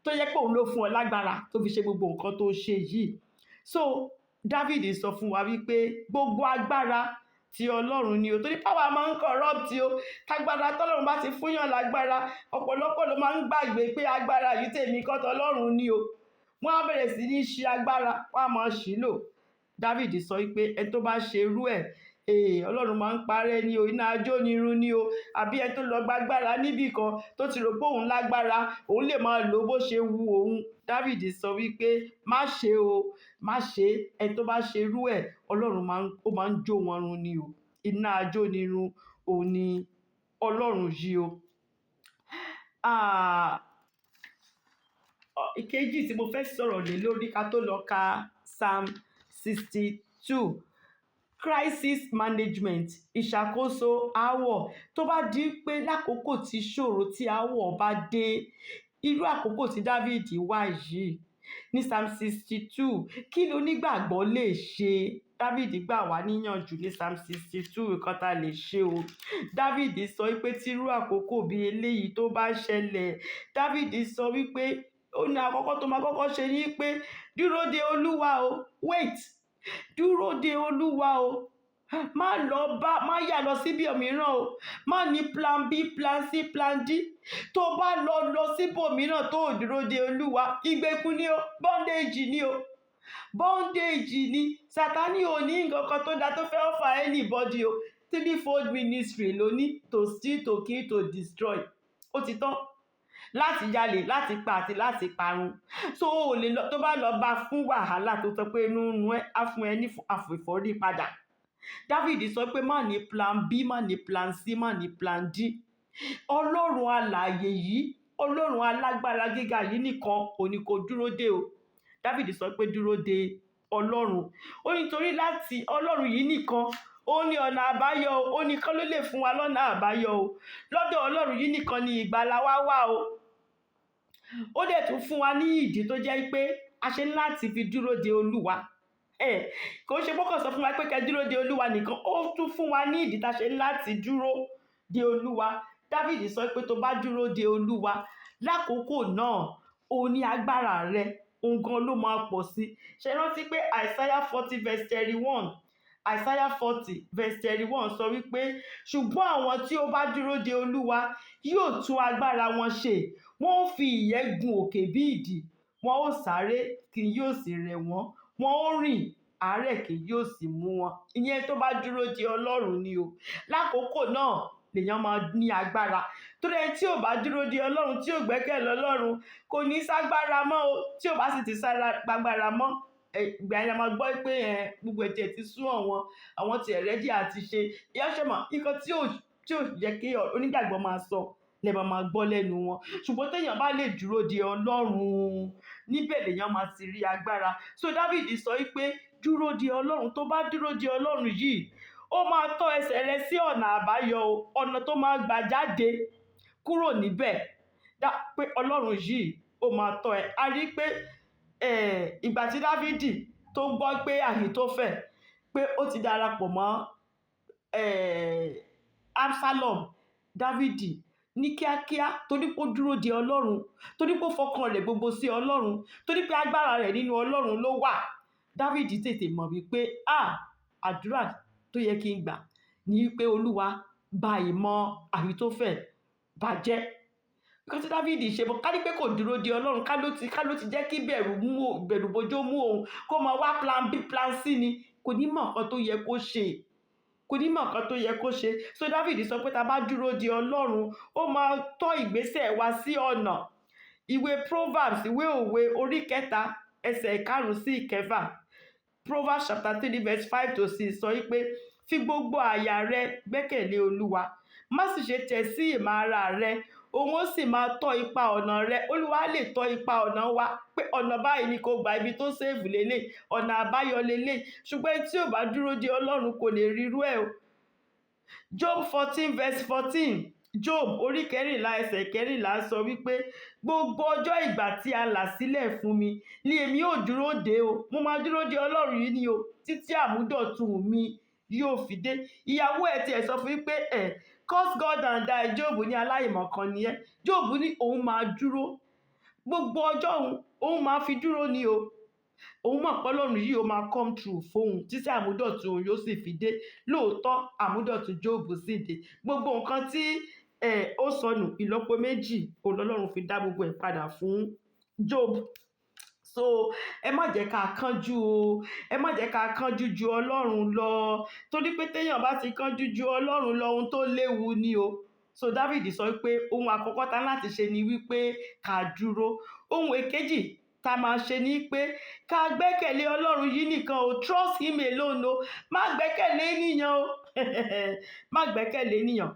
tó yẹ pé òun ló fún ọ lágbára tó fi ṣe gbogbo nǹkan tó ṣe yìí. So David sọ fún wa wípé gbogbo agbára tí Ọlọ́run ni o, torí power máa ń corrupt o. Tágbára tọ́lọ́run bá ti fúnyàn lágbára, ọ̀pọ̀lọpọ̀ ló máa ń gbàgbé pé agbára yìí tèmi kọ́, tọlọ́run ni o. Wọ́n á bẹ̀rẹ̀ sí ní ṣi agbára, wọ́n á máa ṣì lò. David sọ wípé ẹni tó bá ṣe irú ẹ̀, Ọlọ́run máa ń parẹ́ ní o, iná ajónirun ní o. Àbí ẹni tó lọ gbàgbára níbì kan, tó ti rò pé òun lágbára, òun lè máa lò bó ṣe wu òun, David sọ wípé má ṣe o, má ṣe. Ẹni tó bá ṣe irú ẹ̀, Ọlọ́run máa ń ó máa ń jó wọn run ni o. Iná ajónirun òun ni Ọlọ́run yìí o. Ah, ìkejì tí mo fẹ́ sọ̀rọ̀ lé lórí ká tó lọ ka Psalm 62, crisis management, ìṣàkóso aáwọ̀. Tó bá di pé lákòókò tí ìṣòro, tí aáwọ̀ bá dé, irú àkókò tí David wà yìí ní Psalm 62, kí ló onígbàgbọ́ lè ṣe? David gbà wá níyànjú ní Psalm 62 nǹkan tá a lè ṣe o. David sọ wípé tírú àkókò bí eléyìí tó bá ṣẹlẹ̀, David sọ wípé ó ní àkọ́kọ́ tó máa kọ́kọ́ ṣe ní pé dúró de Olúwa o. Wait, dúró de Olúwa o. Má lọ bá, má yà lọ síbi òmíràn o. Má ní plan B, plan C, plan D. Tó bá lọ lọ síbòmíràn tó ò dúró de Olúwa, ìgbèkùn ni o, bondage ni o, bondage ni. Sátánì ò ní nǹkan kan tó dáa tó fẹ́ offer anybody o. Threefold ministry ló ní: to steal, to kill, to destroy. Ó ti tán. Láti jalè, láti pa àti láti parun. So o lè lọ. Tó bá lọ bá fún wàhálà, tó sọ pé inú ń run ẹ́, á fún ẹ ní àfìfọ́rí padà. David sọ pé má ní plan B, má ní plan C, má ní plan D. Ọlọ́run alààyè yìí, Ọlọ́run alágbára gíga yìí nìkan ò ní kó dúró dé o. David sọ pé dúró de Ọlọ́run. Ó nítorí láti Ọlọ́run yìí nìkan Ó ní ọ̀nà àbáyọ o, ó nìkan ló lè fún wa lọ́nà àbáyọ o. Lọ́dọ̀ Ọlọ́run yìí nìkan ni ìgbàlà wa wà o. Ó dẹ̀ tún fún wa ní ìdí tó jẹ́ pé a ṣe ní láti fi dúró de Olúwa. Kò ṣe pé kò sọ fún wa pé kẹ́ dúró de Olúwa nìkan, ó tún fún wa ní ìdí tá a ṣe ní láti dúró de Olúwa. Dáfídì sọ pé tó bá dúró de Olúwa lákòókò náà, ó ní agbára rẹ, òun gan ló máa pọ̀ sí. Ṣé rántí pé Isaiah 40 verse 31, Isaiah 40 verse 31 sọ wípé ṣùgbọ́n àwọn tí ó bá dúró de Olúwa yóò tún agbára wọn ṣe, wọ́n ó fi ìyẹ́ gun òkè bí idì, wọ́n ó sáré kì yóò sì rẹ̀ wọ́n, wọ́n ó rìn àárẹ̀ kì yóò sì mú wọn. Ìyẹn tó bá dúró de Ọlọ́run ni o. Lákòókò náà lèèyàn máa ní agbára. Torí ẹni tí ò bá dúró de Ọlọ́run, tí ò gbẹ́kẹ̀lé Ọlọ́run, kò ní ságbára mọ́ o. Tí ò bá sì ti ságbára mọ́, ìgbà yẹn la máa gbọ́ pé gbogbo ẹ̀jẹ̀ ti sú àwọn, àwọn tí ẹ̀ ready àti ṣe. Ìyá ṣe mọ̀, nǹkan tí ò yẹ kí onígbàgbọ́ máa sọ lẹ máa máa gbọ́ lẹ́nu wọn. Ṣùgbọ́n tí èèyàn bá lè dúró de Ọlọ́run, níbẹ̀ lèèyàn máa ti rí agbára. So Dáfídì sọ wípé dúró de Ọlọ́run, tó bá dúró de Ọlọ́run yìí, ó máa tọ́ ẹsẹ̀ rẹ sí ọ̀nà àbáyọ o, ọ̀nà tó máa gbà jáde kúrò níbẹ̀. Dá pé Ọlọ́run yìí ó máa tọ́ ẹ. A rí pé ìgbà tí Dáfídì tó gbọ́ pé Ahitofel pé ó ti darapọ̀ mọ́ Absalom, Dáfídì ní kíákíá, torí pé ó dúró de Ọlọ́run, torí pé ó fọkàn rẹ̀ gbogbo sí Ọlọ́run, torí pé agbára rẹ̀ nínú Ọlọ́run ló wà. Dáfídì tètè mọ̀ wípé àdúrà tó yẹ kí n gbà ní wípé Olúwa bà ìmọ̀ Ahitofel bàjẹ́. Nǹkan tí Dáfídì ṣe bọ̀, ká ní pé kò dúró de Ọlọ́run, ká ló ti jẹ́ kí bẹ̀rù mú, bẹ̀rù bojó mú òun, kó máa wá plan B, plan C ni, kò ní mọ̀ nǹkan tó yẹ kó ṣe. Kò ní mọ̀ nǹkan tó yẹ kó ṣe. So Dáfídì sọ pé tá bá dúró de Ọlọ́run, ó máa tọ́ ìgbésẹ̀ wa sí ọ̀nà. Ìwé Proverbs, ìwé òwe orí 3, ẹsẹ̀ 5 sí 6. Proverbs chapter 3 verse 5 to 6 sọ wípé fi gbogbo àyà rẹ gbẹ́kẹ̀lé Olúwa, má sì ṣe tẹ̀ sí ìmọ̀ ara rẹ, òun ó sì máa tọ́ ipa ọ̀nà rẹ. Olúwa lè tọ́ ipa ọ̀nà wa pé ọ̀nà báyìí ni kò gba, ibi tó safe lélẹ̀, ọ̀nà àbáyọ lélẹ̀. Ṣùgbọ́n tí ò bá dúró de Ọlọ́run kò lè rírú ẹ̀ o. Job 14 verse 14, Job orí 14 ẹsẹ̀ 14 sọ wípé gbogbo ọjọ́ ìgbà tí a là sílẹ̀ fún mi ni èmi ó dúró de o. Mo máa dúró de Ọlọ́run yìí ni o títí àmúdọ̀tun mi yóò fi dé. Ìyàwó ẹ̀ tiẹ̀ sọ fún wípé curse God and die. Job ní aláìmọ̀kan ni ẹ́. Job ní òun máa dúró gbogbo ọjọ́ òun, òun máa fi dúró ni o. Òun mọ̀ pé Ọlọ́run yìí ó máa come true fóun títí àmúdọ̀tun òun yóò sì fi dé. Lóòótọ́ àmúdọ̀tun Job sì dé. Gbogbo nǹkan tí ó sọnù, ìlọ́po méjì òun lọ́lọ́run fi dá gbogbo ẹ̀ padà fún Job. So ẹ má jẹ́ ká kánjú o, ẹ má jẹ́ ká kánjú ju Ọlọ́run lọ, torí pé téèyàn bá ti kánjú ju Ọlọ́run lọ, ohun tó léwu ni o. So David sọ pé ohun àkọ́kọ́ tá láti ṣe ni wípé ká dúró. Ohun èkejì tá máa ṣe ni pé ká gbẹ́kẹ̀lé Ọlọ́run yìí nìkan o. Trust him alone o. Má gbẹ́kẹ̀lé ènìyàn o, má gbẹ́kẹ̀lé ènìyàn.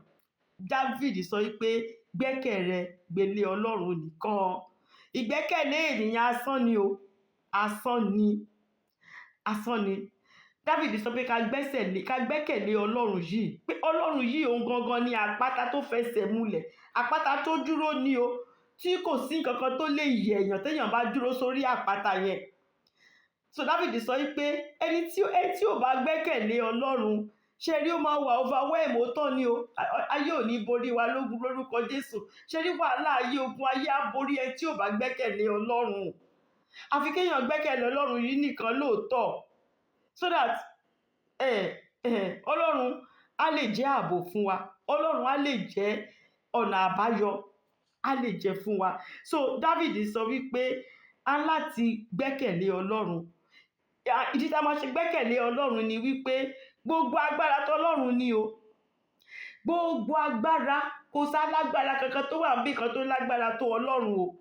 David sọ wípé gbẹ́kẹ̀ rẹ gbélé Ọlọ́run nìkan. Ìgbẹ́kẹ̀lé ènìyàn asán ni o, asán ni, asán ni. David sọ pé ká gbẹ́kẹ̀lé Ọlọ́run yìí, pé Ọlọ́run yìí òun gangan ni àpáta tó fẹsẹ̀ múlẹ̀, àpáta tó dúró ni o, tí kò sí nǹkan kan tó lè yẹ̀ èèyàn téèyàn bá dúró sórí àpáta yẹn. So David sọ wípé ẹni tí ò bá gbẹ́kẹ̀lé Ọlọ́run, ṣe rí, ó máa wà overwhelm. Ó tán ni o. Ayé ò ní borí wa lógun lórúkọ Jésù. Ṣe rí wàhálà ayé, ogun ayé á borí ẹni tí ò bá gbẹ́kẹ̀lé Ọlọ́run. Àfi kéèyàn gbẹ́kẹ̀lé Ọlọ́run yìí nìkan lóòótọ́, so that Ọlọ́run á lè jẹ́ ààbò fún wa, Ọlọ́run á lè jẹ́ ọ̀nà àbáyọ, á lè jẹ́ fún wa. So David sọ wípé a láti gbẹ́kẹ̀lé Ọlọ́run. Ìdí tá a máa ṣe gbẹ́kẹ̀lé Ọlọ́run ni wípé gbogbo agbára tọlọ́run ni o. Gbogbo agbára, kò sálágbára kankan tó wà níbì kan tó lágbára tó Ọlọ́run o.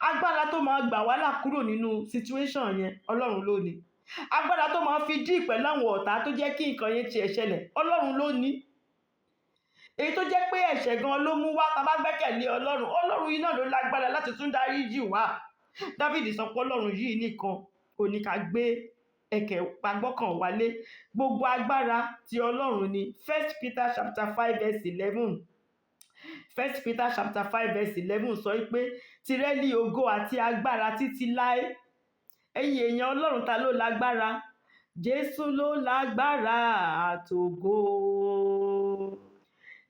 Agbára tó máa gbà wá là kúrò nínú situation yẹn, Ọlọ́run ló ní. Agbára tó máa fi deal pẹ̀lú àwọn ọ̀tá tó jẹ́ kí nǹkan yẹn tiẹ̀ ṣẹlẹ̀, Ọlọ́run ló ní. Èyí tó jẹ́ pé ẹ̀ṣẹ̀ gan ló mú wá, tá bá gbẹ́kẹ̀lé Ọlọ́run, Ọlọ́run yìí náà ló lágbára láti tún dáríjì wá. David sọ pé Ọlọ́run yìí nìkan kò ní ká gbé Ẹ̀kẹ́ agbọ́kàn wálé, gbogbo agbára ti Ọlọ́run ni. First Peter chapter 5 verse 11. First Peter chapter 5 verse 11 sọ pé tìrẹ ni ògo àti agbára títí láé. Ẹ̀yin èèyàn Ọlọ́run, ta ló lágbára? Jésù ló lágbára àtògo.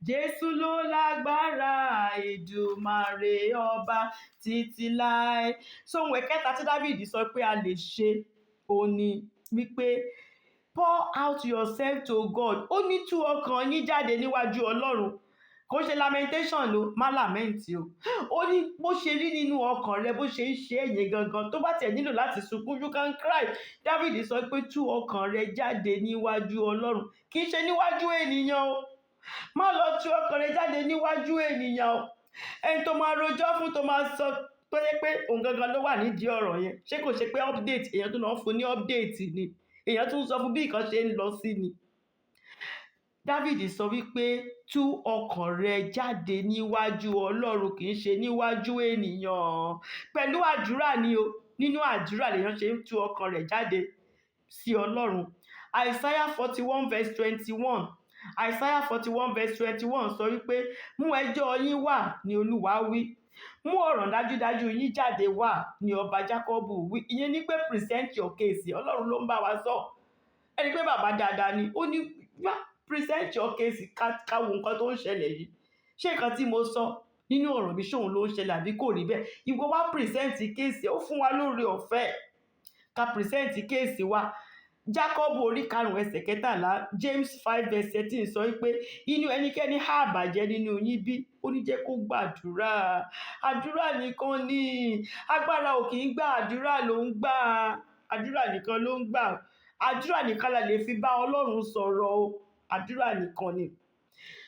Jésù ló lágbára, Èdùmàrè ọba títí láé. So ohun ẹ̀kẹta tí David sọ pé a lè ṣe òun ni wípé pour out yourself to God. Ó ní tú ọkàn yín jáde níwájú Ọlọ́run. Kò ṣe lamentation o, má lament o. Ó ní bó ṣe rí nínú ọkàn rẹ, bó ṣe ń ṣe ẹ̀yìn gangan, tó bá tiẹ̀ nílò láti sunkún, you can cry. David sọ pé tú ọkàn rẹ jáde níwájú Ọlọ́run, kì í ṣe níwájú ènìyàn o. Má lọ tú ọkàn rẹ jáde níwájú ènìyàn o. Ẹni tó máa rojọ́ fún, tó máa sọ tó yẹ pé òun gangan ló wà nídìí ọ̀rọ̀ yẹn, ṣé kò ṣe pé update èèyàn tó lọ fún ní update ni, èèyàn tún sọ fún bí nǹkan ṣe ń lọ sí ni. David sọ wípé tú ọkàn rẹ jáde níwájú Ọlọ́run, kì í ṣe níwájú ènìyàn. Pẹ̀lú àdúrà ni o. Nínú àdúrà lèèyàn ṣe ń tú ọkàn rẹ̀ jáde sí Ọlọ́run. Isaiah 41 verse 21. Isaiah 41 verse 21 sọ wípé mú ẹjọ́ yín wá ní Olúwa wí, mú ọ̀ràn dájúdájú yín jáde wá ní ọba Jákọ́bù wí. Ìyẹn ní pé present your case. Ọlọ́run ló ń bá wa sọ. Ẹni pé bàbá dáadáa ni. Ó ní wá present your case, ká wo nǹkan tó ń ṣẹlẹ̀ yìí. Ṣé nǹkan tí mo sọ nínú ọ̀rọ̀ mi, ṣóun ló ń ṣẹlẹ̀ àbí kò rí bẹ́ẹ̀? Ìwọ wá present case. Ó fún wa lóore ọ̀fẹ́ ká present case wa. Jacob orí 5 ẹsẹ̀ 13, James 5 verse 13 sọ wípé inú ẹnikẹ́ni há bàjẹ́ nínú yín bí? Ó ní jẹ́ kó gbàdúrà. Àdúrà nìkan ni agbára ò kì í gbà, àdúrà ló ń gbà. Àdúrà nìkan ló ń gbà. Àdúrà nìkan la lè fi bá Ọlọ́run sọ̀rọ̀ o. Àdúrà nìkan ni.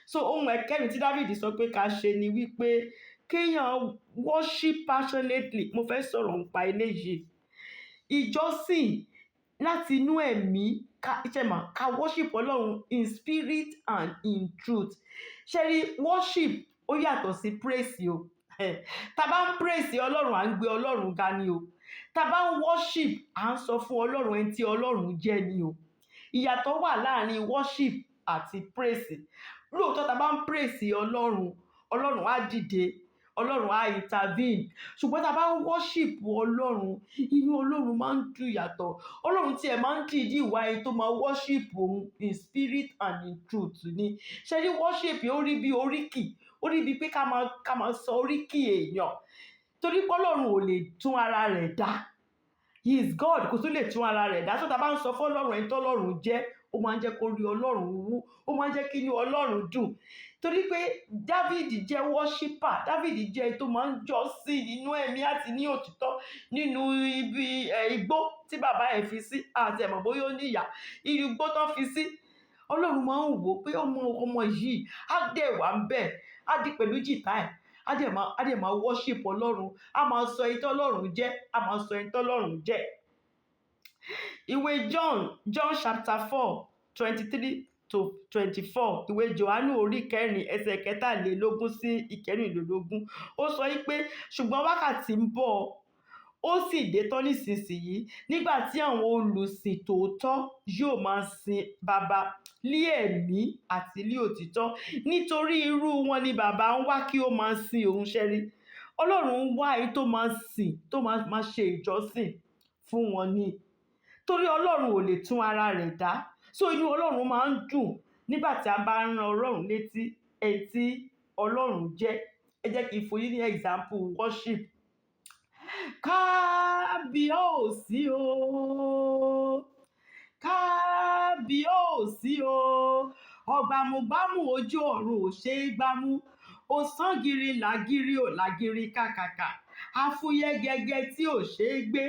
So ohun ẹ̀kẹrin tí David sọ pé ká ṣe ni wípé kéèyàn worship passionately. Mo fẹ́ sọ̀rọ̀ nípa eléyìí. Ìjọsìn láti inú ẹ̀mí, ká ṣe mọ̀, ká worship Ọlọ́run in spirit and in truth. Ṣé rí, worship ó yàtọ̀ sí praise o. Tá bá ń praise Ọlọ́run, à ń gbé Ọlọ́run ga ni o. Tá bá ń worship, à ń sọ fún Ọlọ́run ẹni tí Ọlọ́run jẹ́ ni o. Ìyàtọ̀ wà láàrin worship àti praise. Lóòótọ́, tá bá ń praise Ọlọ́run, Ọlọ́run á dìde, Ọlọ́run á intervene. Ṣùgbọ́n tá bá ń worship Ọlọ́run, inú Ọlọ́run máa ń dùn yàtọ̀. Ọlọ́run tí ẹ máa ń dìídì wá ẹni tó máa worship òun in spirit and in truth ni. Ṣé rí, worship ó rí bí oríkì, ó rí bí pé ká máa sọ oríkì èèyàn. Torí pé Ọlọ́run ò lè tún ara rẹ̀ dá. He is God, kò tún lè tún ara rẹ̀ dá. Tó tá bá ń sọ fún Ọlọ́run ẹni tó Ọlọ́run jẹ́, ó máa ń jẹ́ kó rí Ọlọ́run wú, ó máa ń jẹ́ kí inú Ọlọ́run dùn. Torí pé David jẹ́ worshipper, David jẹ́ ẹni tó máa ń jọ́sìn nínú ẹ̀mí àti ní òtítọ́ nínú ibi igbó tí bàbá ẹ̀ fi sí. Àti ẹ̀mọ̀ bóyá ó ní ìyá, inú igbó tán fi sí. Ọlọ́run máa ń wò ó pé ọmọ yìí á dẹ̀ wá ń bẹ̀, á di pẹ̀lú jìtá ẹ̀, á dẹ̀ máa worship Ọlọ́run, á máa sọ ẹni tí Ọlọ́run jẹ́, á máa sọ ẹni tí Ọlọ́run jẹ́. Ìwé John, John chapter 4, 23 to 24. Ìwé Jòhánù orí 4 ẹsẹ̀ 23 sí 24. Ó sọ wípé ṣùgbọ́n wákàtí ń bọ̀, ó sì dé tán nísinsìnyí, nígbà tí àwọn olùsìn tòótọ́ yóò máa sin Baba lí ẹ̀mí àti lí òtítọ́, nítorí irú wọn ni Baba ń wá kí ó máa sin òun. Ṣẹ́rí, Ọlọ́run ń wá ẹni tó máa sìn, tó máa ṣe ìjọsìn fún wọn ni. Torí Ọlọ́run ò lè tún ara rẹ̀ dá. So inú Ọlọ́run máa ń dùn nígbà tí a bá ń rán Ọlọ́run létí ẹni tí Ọlọ́run jẹ́. Ẹ jẹ́ kí n fún yín ní example worship. Kábíyèsí o, kábíyèsí o, ọ̀gbàmùgbàmù ojú ọ̀run ò ṣe é gbámú, òsángìrì làgìrì ò làgìrì kàkàkà, afúyẹ́ gẹ́gẹ́ tí ò ṣe é gbé,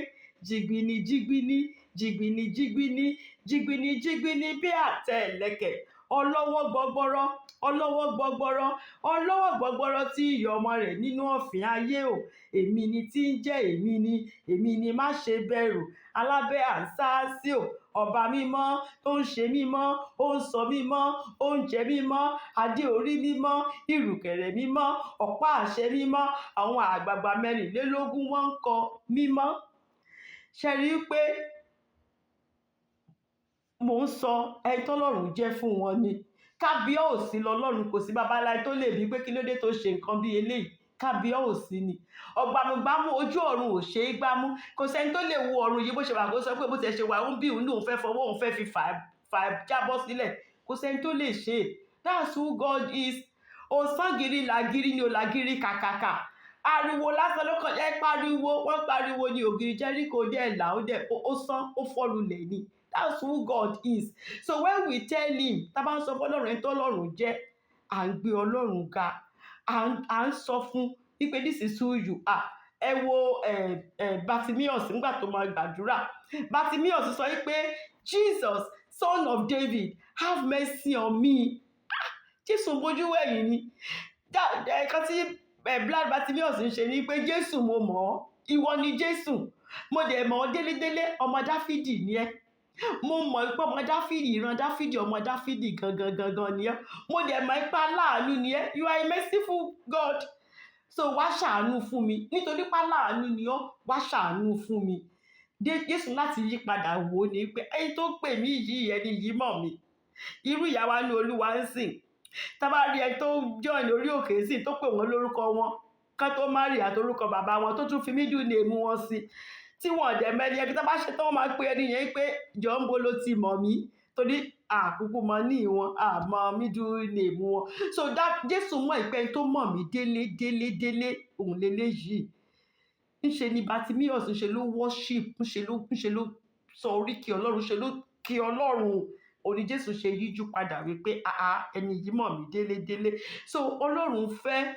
jìgbìnì jìgbìnì jìgbìnì jìgbìnì jìgbìnì jìgbìnì bí àtẹ ìlẹ̀kẹ̀, ọlọ́wọ́ gbọgbọrọ, ọlọ́wọ́ gbọgbọrọ, ọlọ́wọ́ gbọgbọrọ tí ń yọ ọmọ rẹ̀ nínú ọ̀fìn ayé o. Èmi ni tí ń jẹ́ èmi ni, èmi ni, má ṣe bẹ̀rù, alábẹ́ àǹsáàsì o, ọba mímọ́ tó ń ṣe mímọ́, ó ń sọ mímọ́, ó ń jẹ mímọ́, adé orí mímọ́, ìrùkẹ̀rẹ̀ mímọ́, ọ̀pá àṣẹ mímọ́, àwọn àgbààgbà 24 wọ́n ń kọ mímọ́. Ṣe rí i pé Mò ń sọ ẹni tọ́lọ́run jẹ́ fún wọn ni. Kábíyèsí lọ́lọ́run, kò sí babaláyé tó lè bí pé kí ló dé tó ṣe nǹkan bí eléyìí. Kábíyèsí ni. Ọ̀gbàmùgbàmù ojú ọ̀run ò ṣe é gbámú. Kò sẹ́ni tó lè wo ọ̀run yìí bó ṣe wà kó sọ pé bó ti ṣe wà, ó ń bí òun ní òun fẹ́ fọwọ́ òun fẹ́ fi fà fà jábọ́ sílẹ̀. Kò sẹ́ni tó lè ṣe é. That's who God is. Òsangiri làgiri ni, òlàgiri kàkàkà. Ariwo lásán ló kàn ẹ pariwo, wọ́n pariwo ní ògiri Jẹ́ríkò dẹ̀ là, ó dẹ̀ ó sán, ó fọ́ lulẹ̀ ni. That's who God is. So when we tell him, tá a bá ń sọ fún Ọlọ́run ẹni tó Ọlọ́run jẹ́, à ń gbé Ọlọ́run ga, à ń sọ fún wípé this is who you are. Ẹ wo ẹ ẹ Bartimaeus nígbà tó máa gbàdúrà. Bartimaeus sọ wípé, "Jesus, Son of David, have mercy on me." Ah, Jésù bójú wẹ̀yìn ni. Ẹ̀kan tí blind Bartimaeus ń ṣe ni pé, "Jésù, mo mọ̀ ọ́, ìwọ ni Jésù, mo dẹ̀ mọ̀ ọ́ délédélé, ọmọ Dáfídì ni ẹ́. Mo mọ̀ pé ọmọ Dáfídì, ìran Dáfídì, ọmọ Dáfídì gangan gangan ni ẹ́. Mo dẹ̀ mọ̀ pé aláàánú ni ẹ́. You are a merciful God, so wá ṣàánú fún mi. Nítorí pé aláàánú ni ọ́, wá ṣàánú fún mi." Jésù láti yí padà wò ó ní pé ẹni tó pè mí yìí, ẹni yìí mọ̀ mí. Irú ìyá wa ní Olúwa ń sìn, tá bá rí ẹni tó join orí òkè sí, tó pè wọ́n lórúkọ wọn kán tó má rí àtorúkọ bàbá wọn, tó tún fi middle name wọn sí, tí wọn dẹ̀ mẹ́ni ẹbí, tá bá ṣe tán, wọ́n máa pe ẹni yẹn pé, "Jọ, ń bo ló ti mọ̀ mí?" Torí àkúkú mọ ní wọn, àmọ́ middle name wọn. So that Jésù mọ̀ ìpẹ́ tó mọ̀ mí délé délé délé, òun lélẹ́yìí. Ńṣe ni Bartimaeus, ńṣe ló worship, ńṣe ló sọ oríkì Ọlọ́run, ńṣe ló kí Ọlọ́run. Òní Jésù ṣe yíjú padà wípé, "Àá, ẹni yìí mọ̀ mí délé délé." So Ọlọ́run fẹ́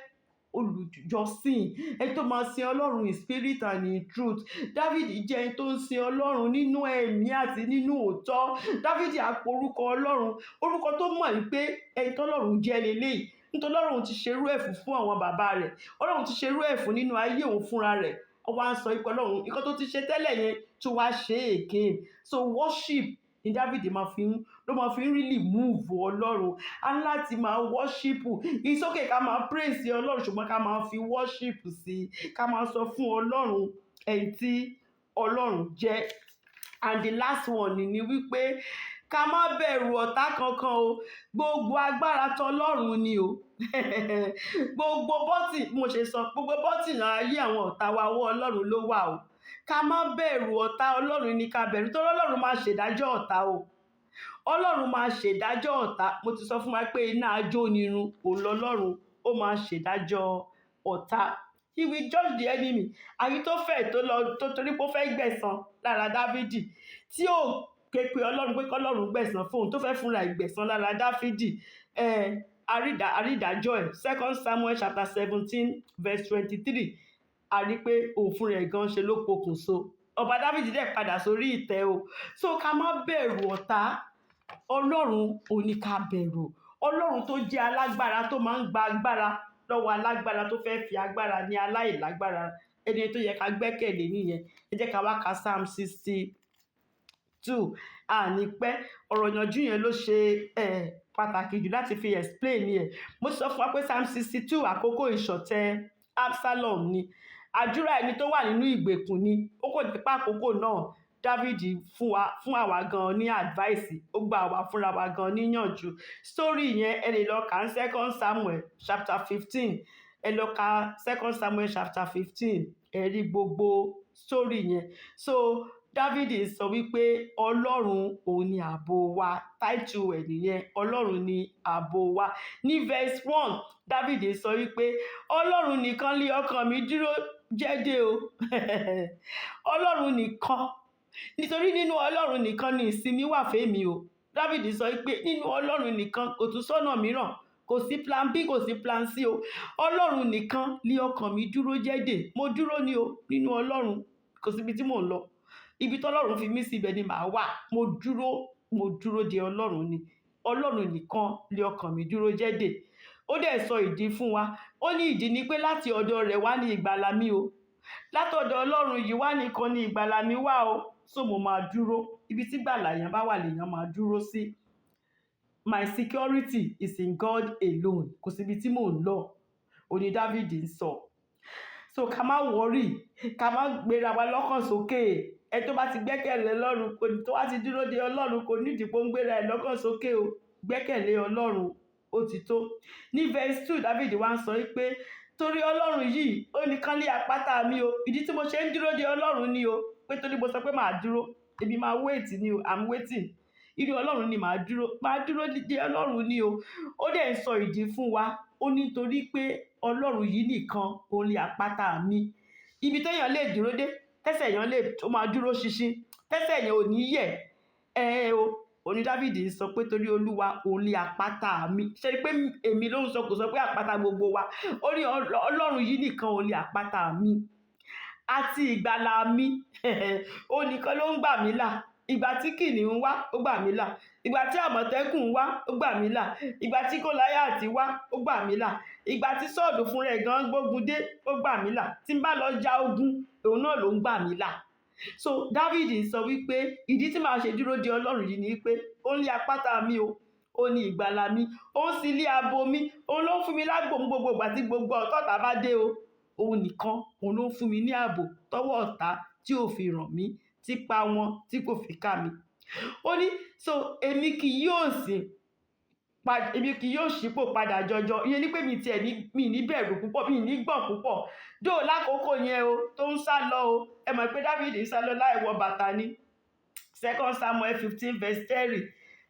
olùjọ́sìn, ẹni tó máa sin Ọlọ́run in spirit and in truth. David jẹ́ ẹni tó ń sin Ọlọ́run nínú ẹ̀mí àti nínú òótọ́. David àporúkọ Ọlọ́run, orúkọ tó mọ̀ wípé ẹni tọ́lọ́run jẹ́ leléyìí, nítorí Ọlọ́run ti ṣerú ẹ̀ fún àwọn bàbá rẹ̀, Ọlọ́run ti ṣerú ẹ̀ fún nínú ayé òun fúnra rẹ̀. Ó wá ń sọ ipò Ọlọ́run, nǹkan tó ti ṣe tẹ́lẹ̀ yẹn tó wá ṣe é again. So worship ni David máa fi ń ló máa fi ń really move Ọlọ́run. A ní láti máa worship. It's okay ká máa praise Ọlọ́run, ṣùgbọ́n ká máa fi worship sí i, ká máa sọ fún Ọlọ́run ẹni tí Ọlọ́run jẹ́. And the last one ni wípé ká má bẹ̀rù ọ̀tá kankan o. Gbogbo agbára tọlọ́run ni o. Gbogbo bọ́tì, mo ṣe sọ, gbogbo bọ́tì ayé àwọn ọ̀tá wa, ọwọ́ Ọlọ́run ló wà o. Ká má bẹ̀rù ọ̀tá, Ọlọ́run ní ká bẹ̀rù, torí Ọlọ́run máa ṣèdájọ́ ọ̀tá o. Ọlọ́run máa ṣèdájọ́ ọ̀tá. Mo ti sọ fún wa pé iná ajónirun òun lọ́lọ́run, ó máa ṣèdájọ́ ọ̀tá. He will judge the enemy. Àhítọ́fẹ̀ tó lọ tó torí pé ó fẹ́ gbẹ̀san lára Dávidi, tí ó ké pe Ọlọ́run pé kọ́lọ́run gbẹ̀san fóun, tó fẹ́ fúnra ìgbẹ̀san lára Dávidi, àrídájọ́ ẹ̀. Second Samuel chapter 17 verse 23, a rí pé òun fúnra ẹ̀ gan ṣe ló pokùnso. Ọba Dávidi dẹ̀ padà sórí ìtẹ́ o. So ká má bẹ̀rù ọ̀tá. Ọlọ́run ò ní ká bẹ̀rù. Ọlọ́run tó jẹ́ alágbára, tó máa ń gba agbára lọ́wọ́ alágbára tó fẹ́ fi agbára ní aláìlágbára, ẹni tó yẹ ká gbẹ́kẹ̀lé nìyẹn. Ẹ jẹ́ ká wá ka Psalm 62. Àní pẹ́ ọ̀rọ̀ ìyànjú yẹn ló ṣe pàtàkì jù láti fi explain ẹ̀. Mo sọ fún wa pé Psalm 62, àkókò ìṣọ̀tẹ̀ Absalom ni. Àdúrà ẹni tó wà nínú ìgbèkùn ni. Ó kò jẹ́ pé àkókò náà, David fún wa, fún àwa gan ní advice, ó gba àwa fúnra wa gan níyànjú. Story yẹn, ẹ lè lọ kà ní Second Samuel chapter 15. Ẹ lọ ka Second Samuel chapter 15, ẹ rí gbogbo story yẹn. So David sọ wípé Ọlọ́run òun ni ààbò wa. Title ẹ̀ nìyẹn, Ọlọ́run ni ààbò wa. Ní verse 1, David sọ wípé Ọlọ́run nìkan lé ọkàn mi dúró jẹ́dẹ́ o. Ọlọ́run nìkan, nítorí nínú Ọlọ́run nìkan ni ìsinmi wà fẹ́mi o. David sọ wípé nínú Ọlọ́run nìkan, kò tún sọ́nà mìíràn, kò sí plan B, kò sí plan C o. Ọlọ́run nìkan lé ọkàn mi dúró jẹ́dẹ̀. Mo dúró ní o nínú Ọlọ́run, kò síbi tí mò ń lọ. Ibi tọ́lọ́run fi mí sí, ibẹ̀ ni màá wà. Mo dúró, mo dúró de Ọlọ́run ni. Ọlọ́run nìkan lé ọkàn mi dúró jẹ́dẹ̀. Ó dẹ̀ sọ ìdí fún wa. Ó ní ìdí ni pé láti ọ̀dọ̀ rẹ̀ wá ní ìgbàlà mi o. Látọ̀dọ̀ Ọlọ́run yìí wá nìkan ní ìgbàlà mi wá o. So mo máa dúró. Ibi tí ìgbàlà yẹn bá wà lèèyàn máa dúró sí. My security is in God alone. Kò síbi tí mò ń lọ, òní David ń sọ. So ká má worry, ká má gbéra wa lọ́kàn sókè. Ẹ tó bá ti gbẹ́kẹ̀lé Ọlọ́run, kò tó bá ti dúró de Ọlọ́run, kò nídìí pé ó ń gbéra ẹ̀ lọ́kàn sókè o. Gbẹ́kẹ̀lé Ọlọ́run, ó ti tó. Ní verse 2, David wá ń sọ pé torí Ọlọ́run yìí, ó nìkan ní àpáta mi o. Ìdí tí mo ṣe ń dúró de Ọlọ́run ni o, pé torí mo sọ pé màá dúró, èmi máa wait ni o, I'm waiting. Irú Ọlọ́run ni màá dúró, màá dúró de Ọlọ́run ni o. Ó dẹ̀ ń sọ ìdí fún wa. Ó ní torí pé Ọlọ́run yìí nìkan òun ni àpáta mi. Ibi téèyàn lè dúró dé, tẹ́sẹ̀ èèyàn lè tó máa dúró ṣinṣin, tẹ́sẹ̀ èèyàn ò ní yẹ̀. Ẹ o, òní David ń sọ pé torí Olúwa òun ni àpáta mi. Ṣé rí pé èmi ló ń sọ, kò sọ pé àpáta gbogbo wa. Ó ní Ọlọ́run yìí nìkan òun ni àpáta mi àti ìgbàlà mi. Ó nìkan ló ń gbà mí là. Ìgbà tí kìnìún wá, ó gbà mí là. Ìgbà tí àmọ̀tẹ́kùn wá, ó gbà mí là. Ìgbà tí Gòláyátì wá, ó gbà mí là. Ìgbà tí Sọ́ọ̀lù fúnra ẹ̀ gan gbógun dé, ó gbà mí là. Tí n bá lọ ja ogun, òun náà ló ń gbà mí là. So David sọ wípé ìdí tí màá ṣe dúró de Ọlọ́run yìí ni pé ó ní àpáta mi o, ó ní ìgbàlà mi, ó ń sì ilé abo mi, òun ló ń fún mi lágbò ní gbogbo ìgbà tí gbogbo ọ̀tá bá dé o. Òun nìkan, òun ló ń fún mi ní ààbò tọwọ́ ọ̀tá tí ò fi ràn mí, tí pa wọn tí kò fi ká mi. Ó ní so èmi kì yóò sì pa, èmi kì yóò ṣípò padà jọjọ. Ìyẹn ní pé mi tiẹ̀ ní, mi ní bẹ̀rù púpọ̀, mi ní gbọ̀n púpọ̀. Dóò lákòókò yẹn o, tó ń sá lọ o. Ẹ mọ̀ pé David ń sá lọ láì wọ bàtà ni. 2 Samuel 15 verse 30.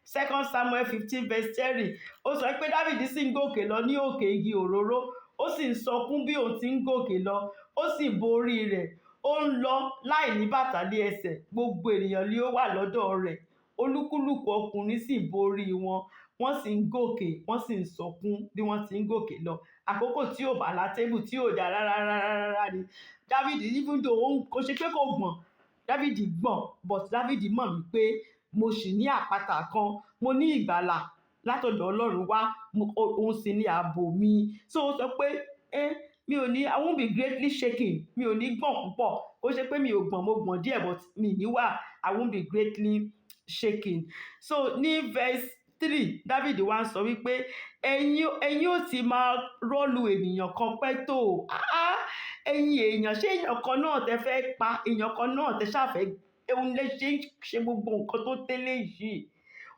2 Samuel 15 verse 30. Ó sọ pé David sì ń gòkè lọ ní òkè igi òróró. Ó sì ń sọkún bí òun ti ń gòkè lọ. Ó sì borí rẹ̀. Ó ń lọ láì ní bàtà lé ẹsẹ̀. Gbogbo ènìyàn ni ó wà lọ́dọ̀ rẹ̀. Olúkúlùkù ọkùnrin sì borí wọn. Wọ́n sì ń gòkè, wọ́n sì ń sọkún bí wọ́n ti ń gòkè lọ. Àkókò tí ò bá látébù, tí ò dá rárá rárá rárá ni. David, even though òun kò ṣe pé kò gbọ̀n, David gbọ̀n, but David mọ̀ wípé mo sì ní àpáta kan, mo ní ìgbàlà látọ̀dọ̀ Ọlọ́run wá, òun sì ní ààbò mi. So ó sọ pé, mi ò ní, I won't be greatly shaken. Mi ò ní gbọ̀n púpọ̀. Ó ṣe pé mi ò gbọ̀n, mo gbọ̀n díẹ̀, but mi ní wà, I won't be greatly shaken. So ní verse 3, David wá ń sọ wípé ẹ̀yin ó ti máa rọ́lu ènìyàn kan pẹ́ tó. Ah, ah, ẹ̀yin èèyàn, ṣé èèyàn kan náà tẹ fẹ́ pa, èèyàn kan náà tẹ ṣàfẹ́, òun lè ṣe ń ṣe gbogbo nǹkan tó tẹ́lẹ̀ yìí.